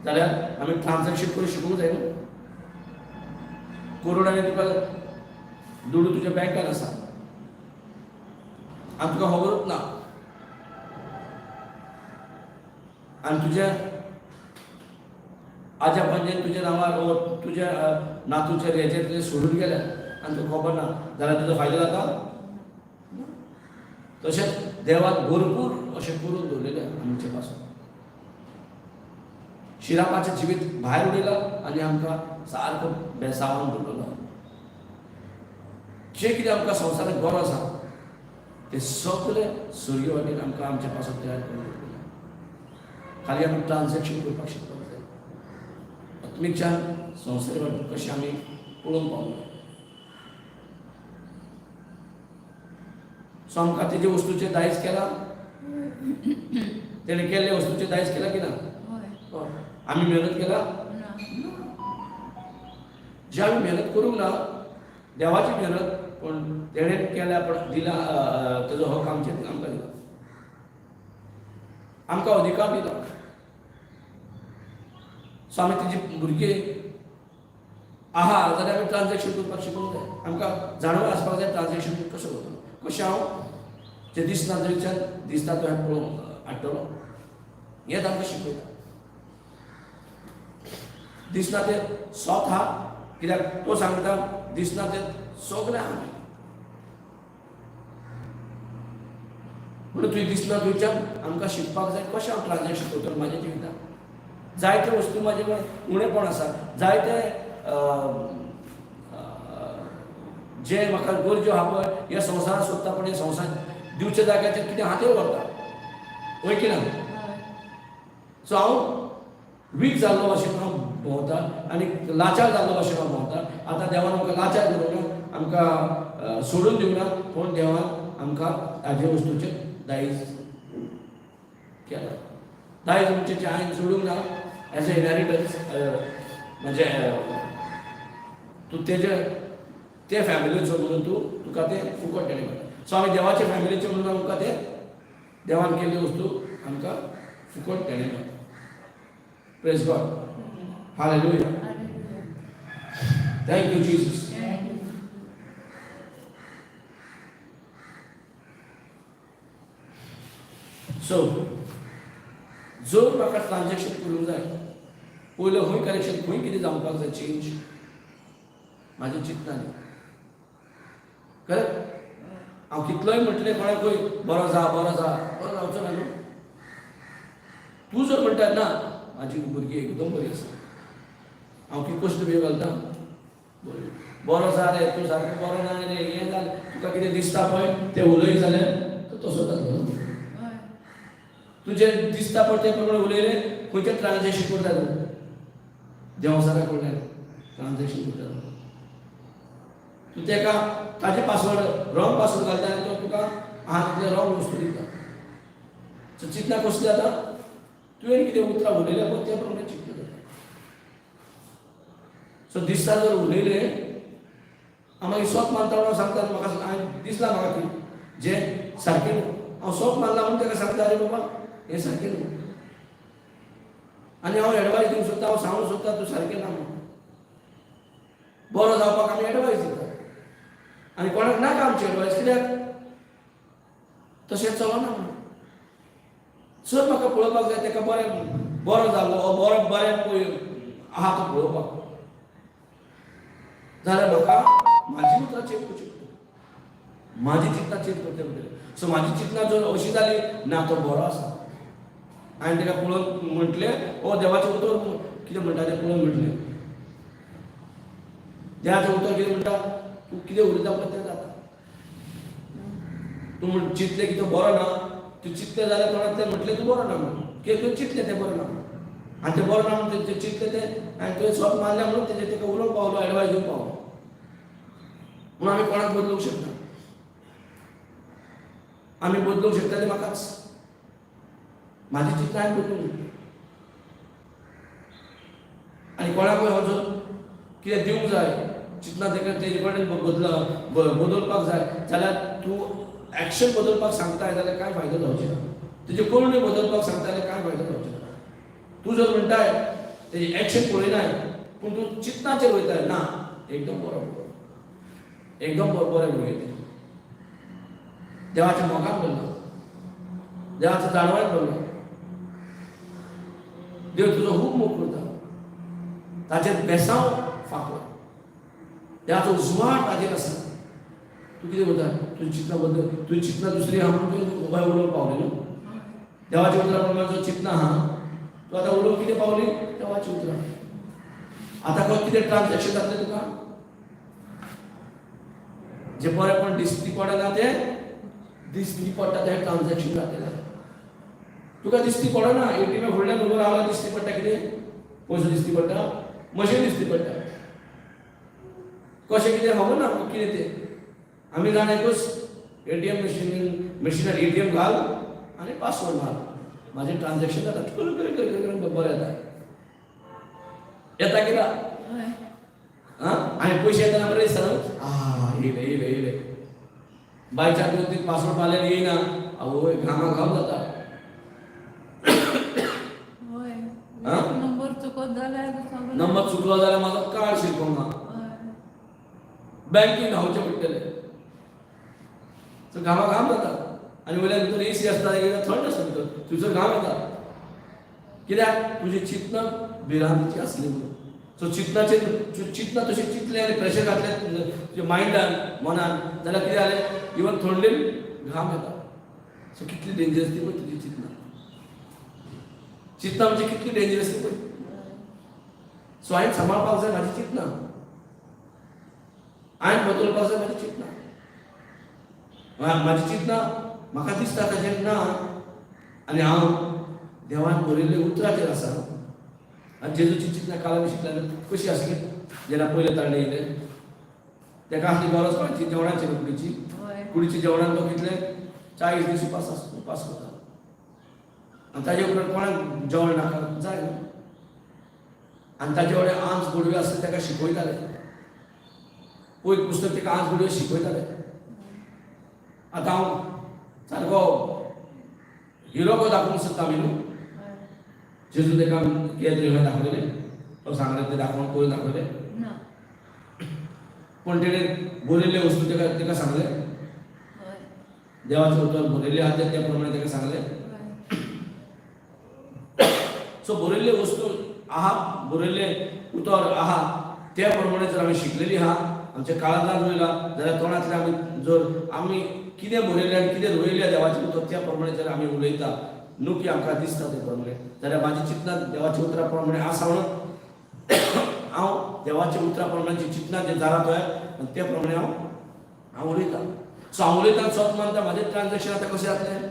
जाल्यार आमी ट्रान्झॅक्शन करूंक शिकूंक जाय न्हू. करोडांनी तुका दुडू तुज्या बँकान आसा आनी तुका खबरूच ना, आनी तुज्या आज्या पंजेन तुज्या नांवार वो तुज्या नातूचेर हेचेर तुजें सोडून गेल्या आनी तुका खबर ना जाल्यार तुजो फायदो जाता. तशेंच देवान भरपूर अशें करून दवरलेलें आमचे पासून. शिरापाचें जिवीत भायर उडयलां आनी आमकां सारको बेसावान दवरलो. जें कितें आमकां संवसारांत बरो आसा तें सगळें सुर्य वाटेन आमकां आमच्या पासून तयार करून दवरलें. खाली आमी ट्रान्झॅक्शन करपाक शिकपाक जाय. आत्मिकच्यान संवसारी वाटेन कशें आमी पळोवंक पावना. सो आमकां तेजे वस्तूचें दायज केलां, तेणें केल्ले वस्तूचें दायज केलां की ना? हय. आमी मेहनत केला? ना. जे आमी मेहनत करूंक ना, देवाची मेहनत पूण तेणें केल्या, पण दिला तेजो हक आमचेर आमकां दिला, आमकां अधिकार दिला. सो आमी तेजी भुरगीं आहा जाल्यार आमी ट्रान्झॅक्शन करपाक शिकूंक जाय. आमकां जाणून आसपाक जाय ट्रान्झॅक्शन कशें करतलो, कशें हांव जें दिसना थंयच्यान दिसता तो पळोवंक हाडटलो, हें तांकां शिकयता. दिसना तें सोत आहा, कित्याक तो सांगता दिसना तें सगळें आहा. म्हणून तुवें दिसना थंयच्यान आमकां शिकपाक जाय कशें हांव ट्रान्झॅक्शन करतलो म्हाज्या जिवितांत. जायते वस्तू म्हाजे कडेन उणेपण आसा, जायते जे म्हाका गरज्यो आहा पळय ह्या संवसारांत सोदता, पूण हे संवसार दिवच्या जाग्याचेर कितें आहा तें व्हरता, वय की ना? सो हांव वीक जाल्लो भाशेन हांव भोंवता आनी लाचार जाल्लो भाशेन हांव भोंवता. आतां देवान आमकां लाचार करूंक ना, आमकां सोडून दिवंक ना, पूण देवान आमकां ताजे वस्तूचें दायज केलां. दायज म्हणजे जें हांवें जोडूंक ना एज अ इनहेरिटन्स, म्हणजे तूं तेजे ते फॅमिलीचो म्हणून तूं तुका तें फुकट तेणें मेळटा. सो आमी देवाचे फॅमिलीचे म्हणून आमकां तें देवान केल्ली वस्तू आमकां फुकट तेणें मेळटा. Praise God. Hallelujah. Thank you Jesus. So जर म्हाका ट्रान्जॅक्शन करूंक जाय, पयलो खंय करेक्शन, खंय कितें जावपाक जाय चेंज म्हाजें चिंतना न्ही, करेक्ट? हांव कितलोय म्हटलें कोणाकूय बरो जा, बरो जा, बरो जावचो ना न्हू. तूं जर म्हणटा ना म्हाजी भुरगीं एकदम बरी आसा, हांव कितें कसली बियो घालता, बरो जा रे, तूं सारको बरो ना रे, हें जालें तुका कितें दिसता पळय तें उलयत जाल्यार तो तसो जातलो न्हू. तुजें दिसता पळय तें प्रमाणे उलयलें, खंयचें ट्रान्जॅक्शन करता तूं? देंवचारा कडल्यान ट्रान्जॅक्शन करता तूं. तूं तेका ताजे पासवर्ड, रॉंग पासवर्ड घालता आनी तो तुका आहा तितले रॉंग वस्तू दिता. सो चिंतना कसली जाता? तुवें कितें उतरां उलयल्या पळय ते प्रमाणे चिंतलें जाता. सो दिसता जर उलयलें हांव मागीर सोप मानता म्हणून सांगता, म्हाका हांवें दिसलां म्हाका की जें सारकें न्हू, हांव सोप मानला म्हणून ताका सांगता, अरे बाबा हें सारकें न्हू, आनी हांव एडवायस दिवंक सोदता, हांव सांगूंक सोदता तूं सारकें ना म्हणून. बरो जावपाक आमी एडवायस दिता आनी कोणाक नाका आमची एडवायस, कित्याक तशें चलना म्हणून. जर म्हाका पळोवपाक जाय ताका बरें बरो जाल्लो हो बरो बरें पळय आहा तो पळोवपाक जाल्यार म्हाका म्हाजी उतरां चेंज करची पडटली, म्हाजी चिंतना चेंज करचे पडटली. सो म्हाजी चिंतना जर अशी जाली ना तो बरो आसा, हांवें ताका पळोवन म्हटलें, ओ देवाचें उतर कितें म्हणटा तें पळोवन म्हटलें, देवाचें उतर कितें म्हणटा, तूं कितें उलयता पळय तें जाता. तूं म्हण चिंतलें की तो बरो ना, तूं चिंतलें जाल्यार तोंडांतल्यान म्हटलें तूं बरो ना म्हणून, कित्याक तुवें चिंतलें तें बरो ना आनी तें बरो ना म्हणून तें चिंतलें तें आनी तुवें स्वत मानलें म्हणून तेजें ताका उलोवंक पावलो, एडवायस दिवंक पावलो. म्हणून आमी कोणाक बदलूंक शकना, आमी बदलूंक शकता तें म्हाकाच, म्हाजी चिंतना हांवें बदलूंक शकता. आनी कोणाकूय हांव जर कितें दिवंक जाय चिंतना ताका तेजे कडेन बदलपाक जाय जाल्यार तूं एक्शन बदलपाक सांगताय जाल्यार कांय फायदो जावचो ना, तुजे करणी बदलपाक सांगता जाल्यार कांय फायदो जावचो ना. तूं जर म्हणटाय तेजी एक्शन पळयनाय पूण तूं चिंतनाचेर वयताय ना एकदम बरो, एकदम बरें भुरगें तें, देवाच्या मोगान भरलां, देवाच्या जाणवायन भरलां, देव तुजो खूब मोग करता, ताचेर बेसांव फांकला, देवाचो उजवाड ताजेर आसा. तूं कितें करता? तुजी चिंतना बदल, तुजी चिंतना दुसरी आहा म्हणून तुवें बाय उलोवंक पावली न्हू. देवाच्या उतरां प्रमाण जो चिंतना आहा तूं आतां उलोवंक कितें पावली? देवाची उतरां. आतां कितें ट्रान्जॅक्शन जातलें तुका? जे बरेंपण दिसती पडना तें दिसती पडटा तें ट्रान्जॅक्शन जातलें तुका. दिसती पडना एटीएमा फुडल्यान उबो रावला, दिसती पडटा कितें? पयसो दिसती पडटा, मशीन दिसती पडटा, कशें कितें खबर ना कितें तें. आमी जाणा एकूच एटीएम मशीन, मशिनार एटीएम घाल आनी पासवर्ड घाल, म्हाजें ट्रान्जॅक्शन जाता, कर कर कर कर बरें येता येता कित्याक आं आनी पयशे येतना बरें दिसता न्हू, आ येयले येयले येयले. बायच्या दोन तीन पासवर्ड मारल्यार येयना, आवय घामा घाम जाता. नंबर चुकत जाल्यार सगळें. नंबर चुकलो जाल्यार म्हाजो कार्ड शिरकोंक ना, बँकेन धांवचें पडटलें. सो घामा घाम जाता आनी वयल्यान भितर एसी आसता, एकदां थंड आसता भितर, थंयसर घाम येता कित्याक तुजी चिंतना भिरांतीची आसली म्हणून. सो चिंतनाचेर चिंतना तशें चिंतलें आनी प्रेशर घातलें तुज्या मायंडान मनान जाल्यार कितें जालें, इवन थंडेन घाम येता. सो कितली डेंजरस ती पळय तुजी चिंतना, चिंतना म्हणजे कितली डेंजरस ती पळय. सो हांवें सांबाळपाक जाय म्हाजी चिंतना. हांवें बदलपाक जाय म्हाजी चिंतना. म्हाजी चिंतना म्हाका दिसता ताचेर ना आनी हांव देवान बरयल्ले उतराचेर आसा. आनी जेजूची चिंतना काल आमी शिकल्या कशी आसली जेन्ना पयले ताणें येयले ताका आसली गरज कोणाची जेवणाची न्हू कुडीची. कुडीच्या जेवणान तो कितले 40 दीस उपास उपास करता आनी ताजे उपरांत कोणाक जेवण नाका जाय न्हू. आनी ताजे कडेन आंच गोडवे आसले ताका शिकयताले. पयलीं पुस्तक ताका आंच गोडवे शिकयताले. आतां हांव सारको हिरो को दाखोवंक सोदता आमी न्हू. जेजू ताका कितें तरी खंय दाखयलें तो सांगलें तें दाखोवन करून दाखयलें. पूण तेणें बरयल्ले वस्तू ताका ताका सांगलें. देवाचें उतर बरयल्लें आहा तें त्या प्रमाणे ताका सांगलें. सो बरयल्ले वस्तू आहा, बरयल्लें उतर आहा त्या प्रमाणे जर आमी शिकलेली आहा आमच्या काळजान रोयला जाल्यार तोंडांतल्यान आमी जर आमी कितें बरयलें आनी कितें रोयलें देवाचें उतर त्या प्रमाणे जर आमी उलयता न्हू की आमकां दिसता ते प्रमाणे जाल्यार म्हाजी चिंतना देवाच्या उतरा प्रमाणे आसा म्हणून हांव देवाच्या उतरा प्रमाणे जी चिंतना जें जालां पळय आनी त्या प्रमाणे हांव हांव उलयतां. सो हांव उलयतां सत मानता म्हाजें ट्रान्जेक्शन आतां कशें जातलें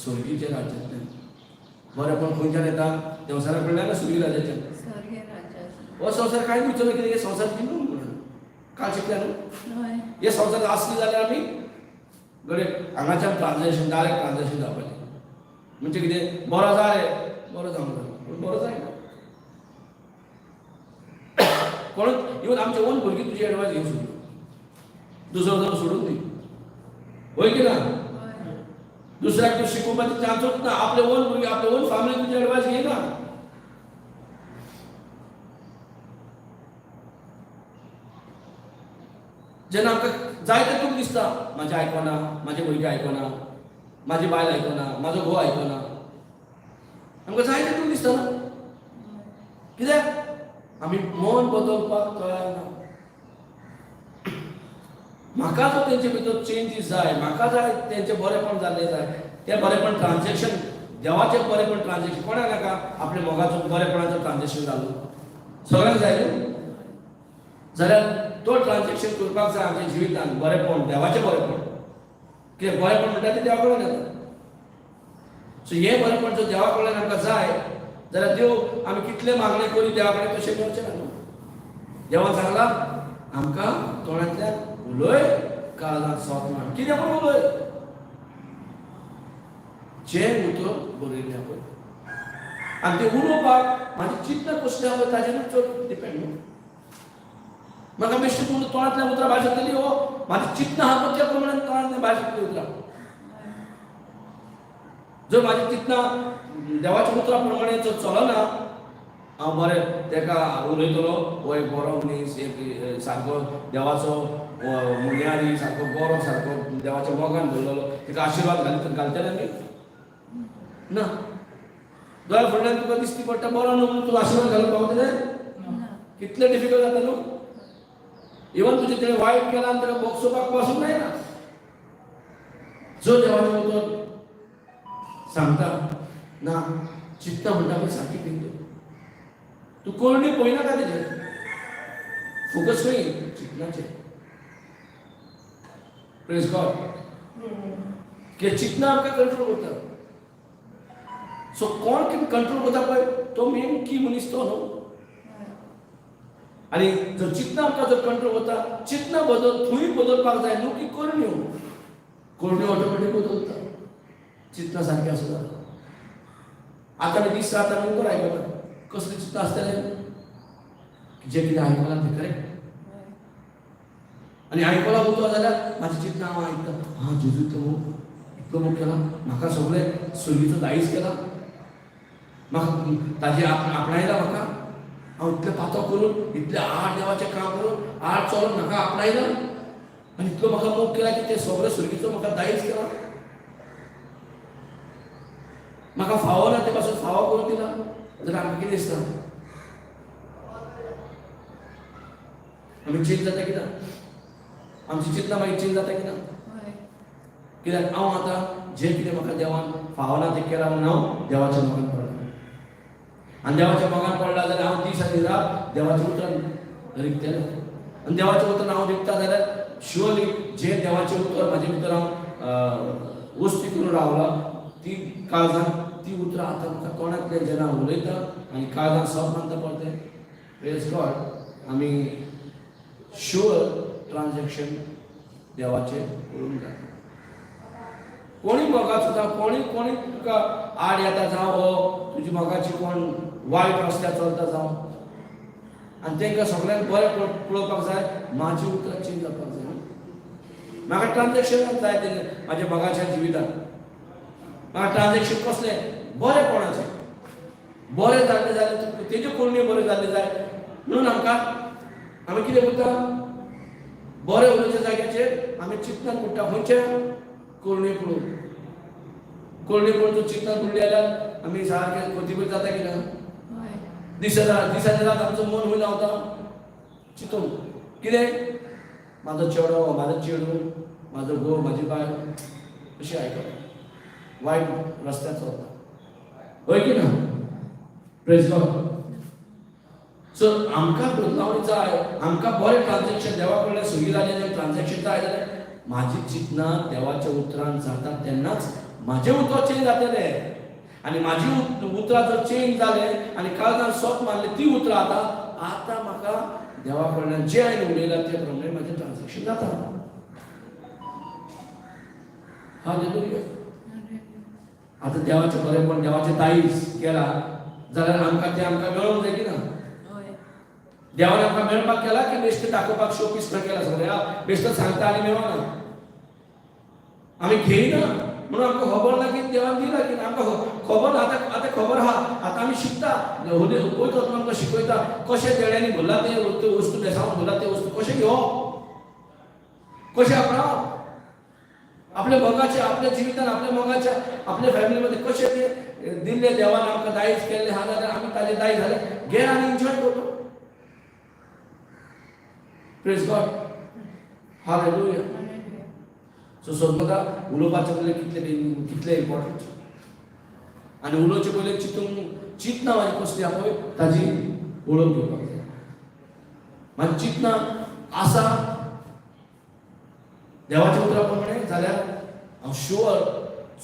स्वर्गीच्या राज्यांतल्यान. बरेंपण खंयच्यान येता देवसारा कडल्यान स्वर्गी राज्याच्यान. हो संवसार कांय दिवचो ना कितें हे संवसार दिलो म्हणून काल शिकल्या न्हू. हे संवसार आसली जाल्यार आमी घडये हांगाच्यान ट्रान्जेक्शन डायरेक्ट ट्रान्जेक्शन जावपाचें म्हणजे कितें बरो जाय बरो जावंक जाय पूण बरो जायना. कोण इवन आमचे ओन भुरगीं तुजी एडवायस घेवन सोडली दुसरो जावन सोडून दी वय की ना. दुसऱ्याक तूं शिकोवपाची चान्सूच ना. आपले ओन भुरगीं आपले ओन फॅमिली तुजी एडवायस घेयना. जेन्ना आमकां जायते दूख दिसता म्हाजें आयकना म्हाजे भुरगें आयकना म्हाजी बायल आयकना म्हाजो घोव आयकना आमकां जायते दूख दिसता न्हू. कित्याक आमी मन बदलपाक तयार ना. म्हाका जो तेंचे भितर चेंजीस जाय म्हाका जाय तेंचें बरेंपण जाल्लें जाय तें बरेंपण ट्रान्जेक्शन देवाचें बरेंपण ट्रान्जेक्शन कोणाक नाका आपल्या मोगाचो बरेपणाचो ट्रान्जेक्शन जालो सगळ्यांक जाय न्हू. जाल्यार तो ट्रान्जेक्शन करपाक जाय आमच्या जिवितान बरेंपण देवाचें बरेंपण कित्याक बरेंपण म्हणटा तें देवा कडल्यान येता. सो हें बरेंपण जर देवा कडल्यान आमकां जाय जाल्यार देव आमी कितले मागणें करी देवा कडेन तशें मेळचें ना न्हू. देवान सांगलां आमकां तोंडांतल्यान उलय काळजांत सत मान कितें म्हूण उलय जें उतर बरयल्लें पळय आनी तें उलोवपाक म्हाजी चिंतना कसली आहा पळय ताजेरूच चड डिपेंड न्हू. म्हाका बेश्टी पूण तोंडांतल्यान उतरां भायर सरतली हो म्हाजी चिंतना आहा पळय त्या प्रमाणे तोंडांतल्यान भायर सरतली उतरां. जर म्हाजी चिंतना देवाच्या उतरां प्रमाणे जर चलना हांव बरें ताका उलयतलो हो एक बरो मनीस एक सारको देवाचो मुनियारी सारको बरो सारको देवाच्या मोगान भरलेलो ताका आशिर्वाद घाली घालतले आमी ना. दोळ्या फुडल्यान तुका दिसती पडटा बरो न्हू म्हणून तूं आशिर्वाद घालूंक पावतले कितलें डिफिकल्ट जाता न्हू. इवन तुजें तेणें वायट केलां आनी ताका बोगसोवपाक पासून जायना. जो देवाचें उतर सांगता ना चिंतना म्हणटा पळय सारकी पिंत तूं करणी पळयनाका तेजेर फोकस खंय चिंतनाचेर. प्रेज गॉड कित्याक चिंतना आमकां कंट्रोल करता. सो कोण कितें कंट्रोल करता पळय तो मेन की मनीस तो न्हू. आनी जर चिंतना आमकां जर कंट्रोल करता चिंतना बदल थंय बदलपाक जाय न्हू की करण्यो करण्यो ऑटोमॅटीक बदलता चिंतना सारकें आसूं जाता. आतां आमी दीस रात आमी उतर आयकता कसलें चिंतना आसतलें जें कितें आयकलां तें करेक्ट आनी आयकलां उतर जाल्यार म्हाजी चिंतना हांव आयकता हां जेजू इतलो मोग इतलो मोग केला म्हाका सगळें सुर्गीचो दायज केला म्हाका ताजें आपणायला म्हाका हांव इतलें पातो करून इतलें आड देवाचें काम करून आड चलोन म्हाका आपणायला आनी इतलो म्हाका मोग केला की तें सगळें सुर्गीचो म्हाका दायज केला म्हाका फावो ना ते पासून फावो करून दिला जाल्यार आमकां कितें दिसता आमी चेंज जाता कित्याक आमची चिंतना मागीर चेंज जाता कित्याक कित्याक हांव आतां जें कितें म्हाका देवान फावना तें केलां म्हणून हांव देवाच्या मोगान पडला आनी देवाच्या मोगान पडला जाल्यार हांव दीस आनी रात देवाच्या उतरान रिगतलें. आनी देवाचें उतर हांव रिगता जाल्यार शुअरली जे देवाचें उतर म्हाजे भितर हांव वस्ती करून रावला ती काळजान ती उतरां आतां म्हाका तोंडांतल्यान जेन्ना हांव उलयता आनी काळजान सोब मानता परतें, प्रेज गॉड, आमी शुअर ट्रान्जॅक्शन देवाचें करूंक जाता. कोणी मोगाचो जावं, कोणी कोणी तुका आड येता जावं, हो तुजी मोगाची कोण वायट रस्त्यार चलता जावं, आनी तांकां सगळ्यांक बरें पळोवपाक जाय. म्हाजी उतरां चेंज जावपाक जाय. म्हाका ट्रान्जॅक्शन जाय तें म्हाज्या मोगाच्या जिवितांत. म्हाका ट्रान्जॅक्शन कसलें? बरें, कोणाचें बरें जाल्लें जाल्यार तेज्यो करण्यो बऱ्यो जाल्ल्यो जाय म्हणून आमकां आमी कितें करता? बरें उलोवच्या जाग्याचेर आमी चिंतनात पडटा. खंयच्या करण्यो पळोवन? करण्यो पळोवन तूं चिंतनात पडली जाल्यार आमी सारकें गतीबीर जाता की ना? हय. दिसा दिसाच्या रात आमचो मन खंय धांवता? चिंतून. कितें म्हाजो चेडो, म्हाजो चेडूं, म्हाजो घोव, म्हाजी बायल अशें आयकता, वायट रस्त्यार चलता, हय की ना? प्रेज गॉड. सो आमकां बदलावणी जाय, आमकां बरें ट्रान्जॅक्शन देवा कडल्यान सगी जालें ट्रान्जॅक्शन जाय जाल्यार म्हाजी चिंतनां देवाच्या उतरान जाता तेन्नाच म्हाजें उतर चेंज जातलें. आनी म्हाजी उतरां जर चेंज जालें आनी काळजान सोप मारलें ती उतरां, आतां आतां म्हाका देवा कडल्यान जें हांवें उलयलां ते प्रमाणे म्हाजें ट्रान्जॅक्शन जाता. हालेलुया. आतां देवाचें बरेंपण, देवाचें दायज केलां जाल्यार आमकां तें आमकां मेळोंक जाय की ना? हय. देवान आमकां मेळपाक केला की बेश्टें दाखोवपाक, शो पीस खंय केला? सगळें बेश्टें सांगता आनी मेळना, आमी घेयना म्हणून आमकां खबर ना की देवान दिला की आमकां खबर ना. आतां आतां खबर आहा, आतां आमी शिकता. पयतो आमकां शिकयता कशें देण्यांनी भरला ते त्यो वस्तू, बेसांवान भरला ते वस्तू कशें घेवप, कशें आपणावप आपल्या मोगाच्या, आपल्या जिवितान, आपल्या मोगाच्या, आपल्या फॅमिलीमध्ये कशें ते दिल्ले देवान आमकां दायज केल्लें आहा जाल्यार आमी ताजें दायज जालें घे आनी एन्जॉय करतो. प्रेज गॉड. हालेलुया. सो समजा उलोवपाचें पयलें कितलें कितलें इम्पॉर्टंट आनी उलोवचे पयलें चिंतूंक, चिंतना म्हाजी कसली आहा पळय ताजी वळख घेवपाक जाय. म्हाजी चिंतना आसा देवाच्या उतरा प्रमाणे जाल्यार हांव शुअर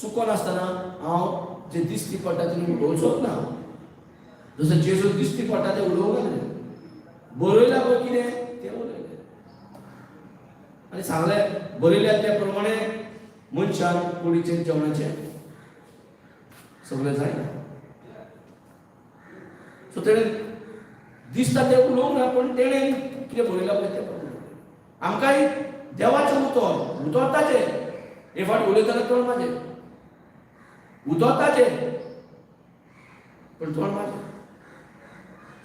चुकोन आसतना हांव जे दिसती पडटा ते उलोवचोच ना. जसो जेजू दिसती पडटा ते उलोवंक ना, बरयलां पळय कितें तें उलयलें आनी सांगलें बरयल्या त्या प्रमाणे मनशान कुडीचें जेवणाचें सगळें जायना. सो तेणें दिसता तें उलोवंक ना, पूण तेणें कितें बरयलां पळय तें प्रमाणे. आमकांय देवाचें उतर, उतर ताचें. हे फावट उलयतना तोंड म्हाजें, उतर ताचें पण तोंड म्हाजें.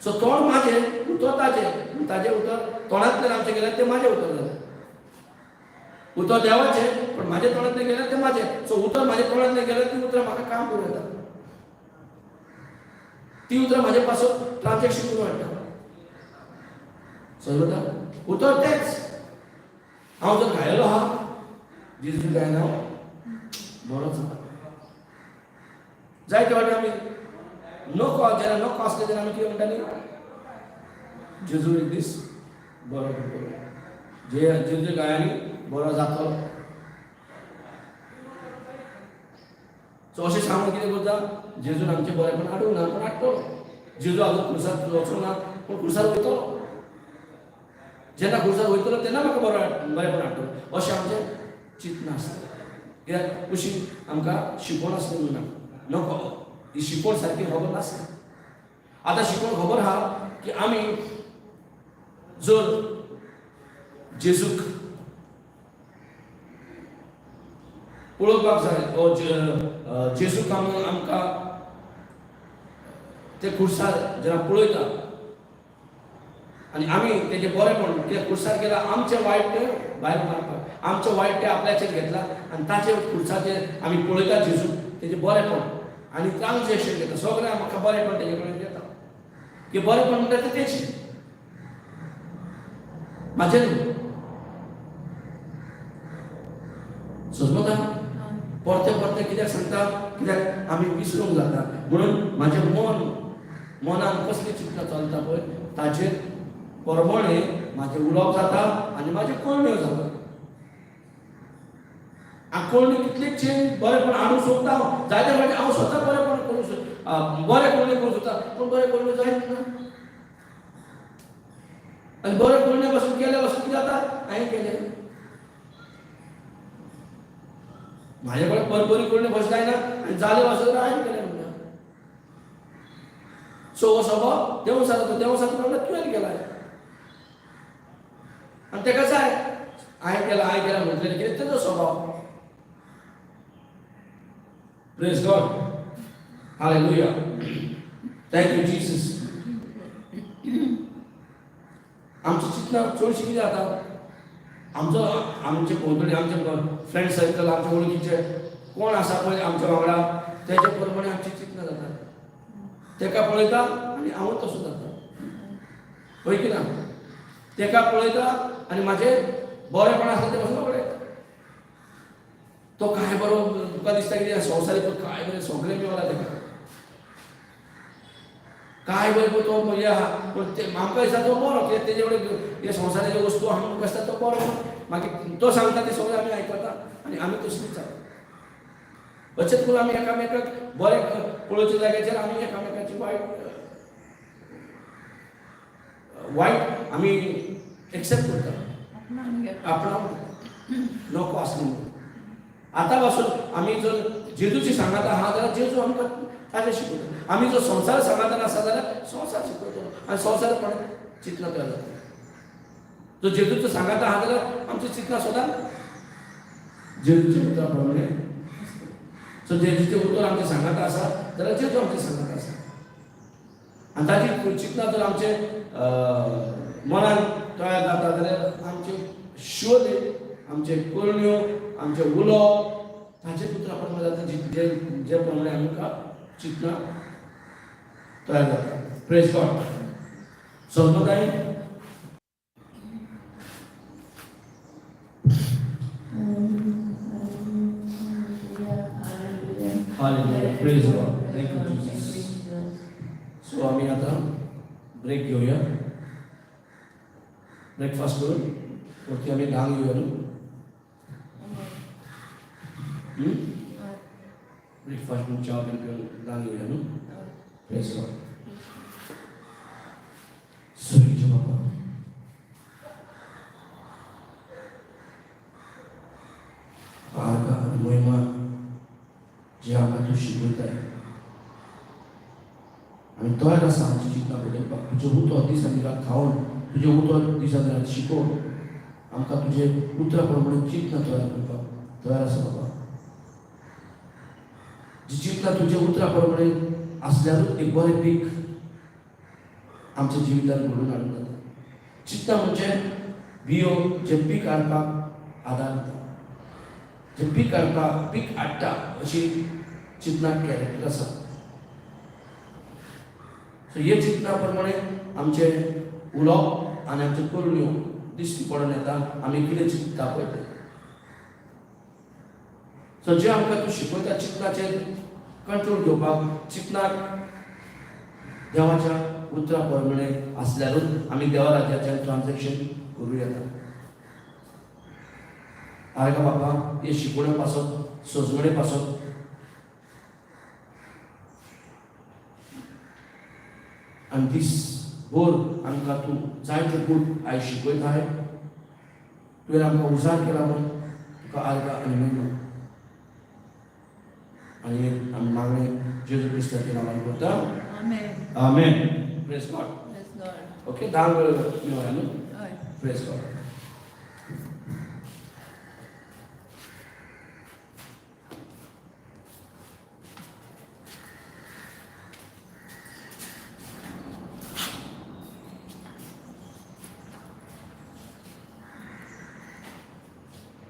सो तोंड म्हाजें, उतर ताचें, पूण ताजें उतर तोंडांतल्यान आमचें गेल्यार तें म्हाजें उतर जालें. उतर देवाचें पण म्हाज्या तोंडांतल्यान गेल्यार तें म्हाजें. सो उतर म्हाज्या तोंडांतल्यान गेल्यार ती उतरां म्हाका काम करूं येता, ती उतरां म्हाजे पासून ट्रान्जॅक्शन करूं हाडटा. समजता? उतर तेंच. हांव जर घायलो आहा जेजू काय हांव बरोच आहा. जायते फावटी आमी नको, जेन्ना नको आसलें तेन्ना आमी कितें म्हणटाली? जेजू एक दीस बरो करतलो, जे जेजू गायांनी बरो जातलो. सो अशें सांगून कितें करता? जेजून आमचें बरेंपण हाडूंक ना पूण हाडटलो. जेजू अजून खुर्सार वचूंक ना पूण खुर्सार वयतलो. जेन्ना खुर्सार वयतलो तेन्ना म्हाका बरो बरेंपण हाडटलो अशें आमचें चिंतना आसता. कित्याक अशी आमकां शिकवण आसली म्हणून नको ही शिकवण सारकी खबर नासली. आतां शिकवण खबर आहा की आमी जर जेजूक पळोवपाक जाय ओ जेजूक आमी आमकां ते खुर्सार जेन्ना पळयता आनी आमी तेजें बरेंपण, कित्याक खुर्सार गेला आमचें वायट तें भायर मारपाक, आमचें वायट तें आपल्याचेर घेतला आनी ताचे खुर्साचेर आमी पळयता जेजू तेजें बरेंपण आनी ट्रान्जॅक्शन घेता. सगळें म्हाका बरेंपण तेजे कडेन घेता की बरेंपण म्हणटा तें तेचें, म्हाजें न्हू. समजता? परते परते कित्याक सांगता? कित्याक आमी विसरूंक जाता. म्हणून म्हाजें मन, मनान कसली चिंतना चलता पळय ताचेर प्रमाणे म्हाजें उलोवप जाता आनी म्हाजें करण्यो जाता. करणी कितली चेंज बरेपण हाडूंक सोदता हांव, जायते फावटी हांव स्वता बरेपण करूंक सोदता, बरें करणी करूंक सोदता, पूण बरें करण्यो जायत ना. आनी बरें करणे पासून केले पासून कितें जाता, हांवें केलें म्हाजे कडेन बरी करणी कशें जायना आनी जालें पासून हांवें केलें म्हणटा. सो हो स्वभाव देवसाचो, देवसाचो म्हणल्यार तुवें केला आनी तेका जाय हांवें केला, हांवें केला म्हणटलें कितें तेजो स्वभाव. Praise God. Hallelujah. Thank you Jesus. आमची चिंतना चडशी कितें जाता, आमचो आमचे भोंवतणी आमचे फ्रेंड सर्कल, आमचे वळखीचे कोण आसा पळय आमच्या वांगडा, तेजे प्रमाणे आमची चिंतना जाता. तेका पळयता आनी हांवूय तसो जाता, हय की ना? तेका पळयता आनी म्हाजें बरेंपण आसा तें पासून पळयता. तो काय बरो तुका दिसता कितें संवसारीक काय बरें सगळें मेवला तेका, काय बरें पळय तो हें आहा, पूण ते आमकां दिसता तो बरो, कित्याक तेजे कडेन हे संवसाराच्यो वस्तू आमकां दिसता तो बरो, मागीर तो सांगता तें सगळें आमी आयकता आनी आमी तसलीच जाता. अशेंच करून आमी एकामेकाक बरें पळोवच्या जाग्याचेर आमी एकामेकाची वायट वायट आमी एक्सेप्ट करता, आपणावन नको आसली म्हणून. आतां पासून आमी जर जेजूची सांगात आहा जाल्यार जेजू आमकां ताजें शिकयता. आमी जर संवसार सांगातान आसा जाल्यार संवसार शिकयतलो आनी संवसार पण चिंतना तयार जाता. जर जेजूचो सांगात आहा जाल्यार आमची चिंतना सदांच जेजूच्या उतरा प्रमाणे. सो जेजूचें उतर आमचें सांगात आसा जाल्यार जेजू आमचें सांगात आसा आनी ताजी चिंतना जर आमचे मनान तयार जाता जाल्यार आमचे शुअरली आमचे करण्यो, आमचें उलोवप ताचे उतरा प्रमाणे जाता, जे जे प्रमाणे आमकां चिंतना तयार जाता. Praise God. सजमताई. Hallelujah. Praise God. Thank you, Jesus. So आम्ही आता ब्रेक घेऊया. ब्रेकफास्ट करून वरती आमी धांक येवया न्हू. ब्रेकफास्ट करून च्या बीन पिवन धांक येवया न्हू. Praise God. सुरीचे बाबा, आर्गां आनी महिमा जे आमकां तूं शिकयताय आनी तयार आसा आमची चिंतना बदलपाक. तुजें उतर दीस आनी रात खावन, तुजें उतर दीस आनी रात शिकोवन आमकां तुजें उतरा प्रमाणे चिंतना तयार करपाक तयार आसा बाबा. जी चिंतना तुज्या उतरा प्रमाणे आसल्यारूच एक बरें पीक आमच्या जिवितांत घडोवन हाडूंक जाता. चिंतना म्हणजे बियो जें पीक हाडपाक आदार दिता, जें पीक हाडपाक पीक हाडटा अशी चिंतना कॅरेक्टर आसा. सो हे चिंतना प्रमाणे आमचें उलोवप आनी आमच्यो करण्यो दिश्टी पडून येता, आमी कितें चिंतता पळय तें. सो जें आमकां तूं शिकयता चिंतनाचेर कंट्रोल घेवपाक, चिंतनाक देवाच्या उतरा प्रमाणे आसल्यारूच आमी देवा राज्याचें ट्रान्झेक्शन करूं येता. आरे बाबा, हे शिकवणे पासत, सजवणे पासत आनी दीस भर आमकां तूं जायते गूण आयज शिकयताय. तुवें आमकां उजार केला म्हूण तुका आर्गां आनी महिमा. आनी आमी मागणें जेजू क्रिस्ताच्या नांवान करता. आमेन. Praise God. Okay, 10 मेळया न्हू. Praise God.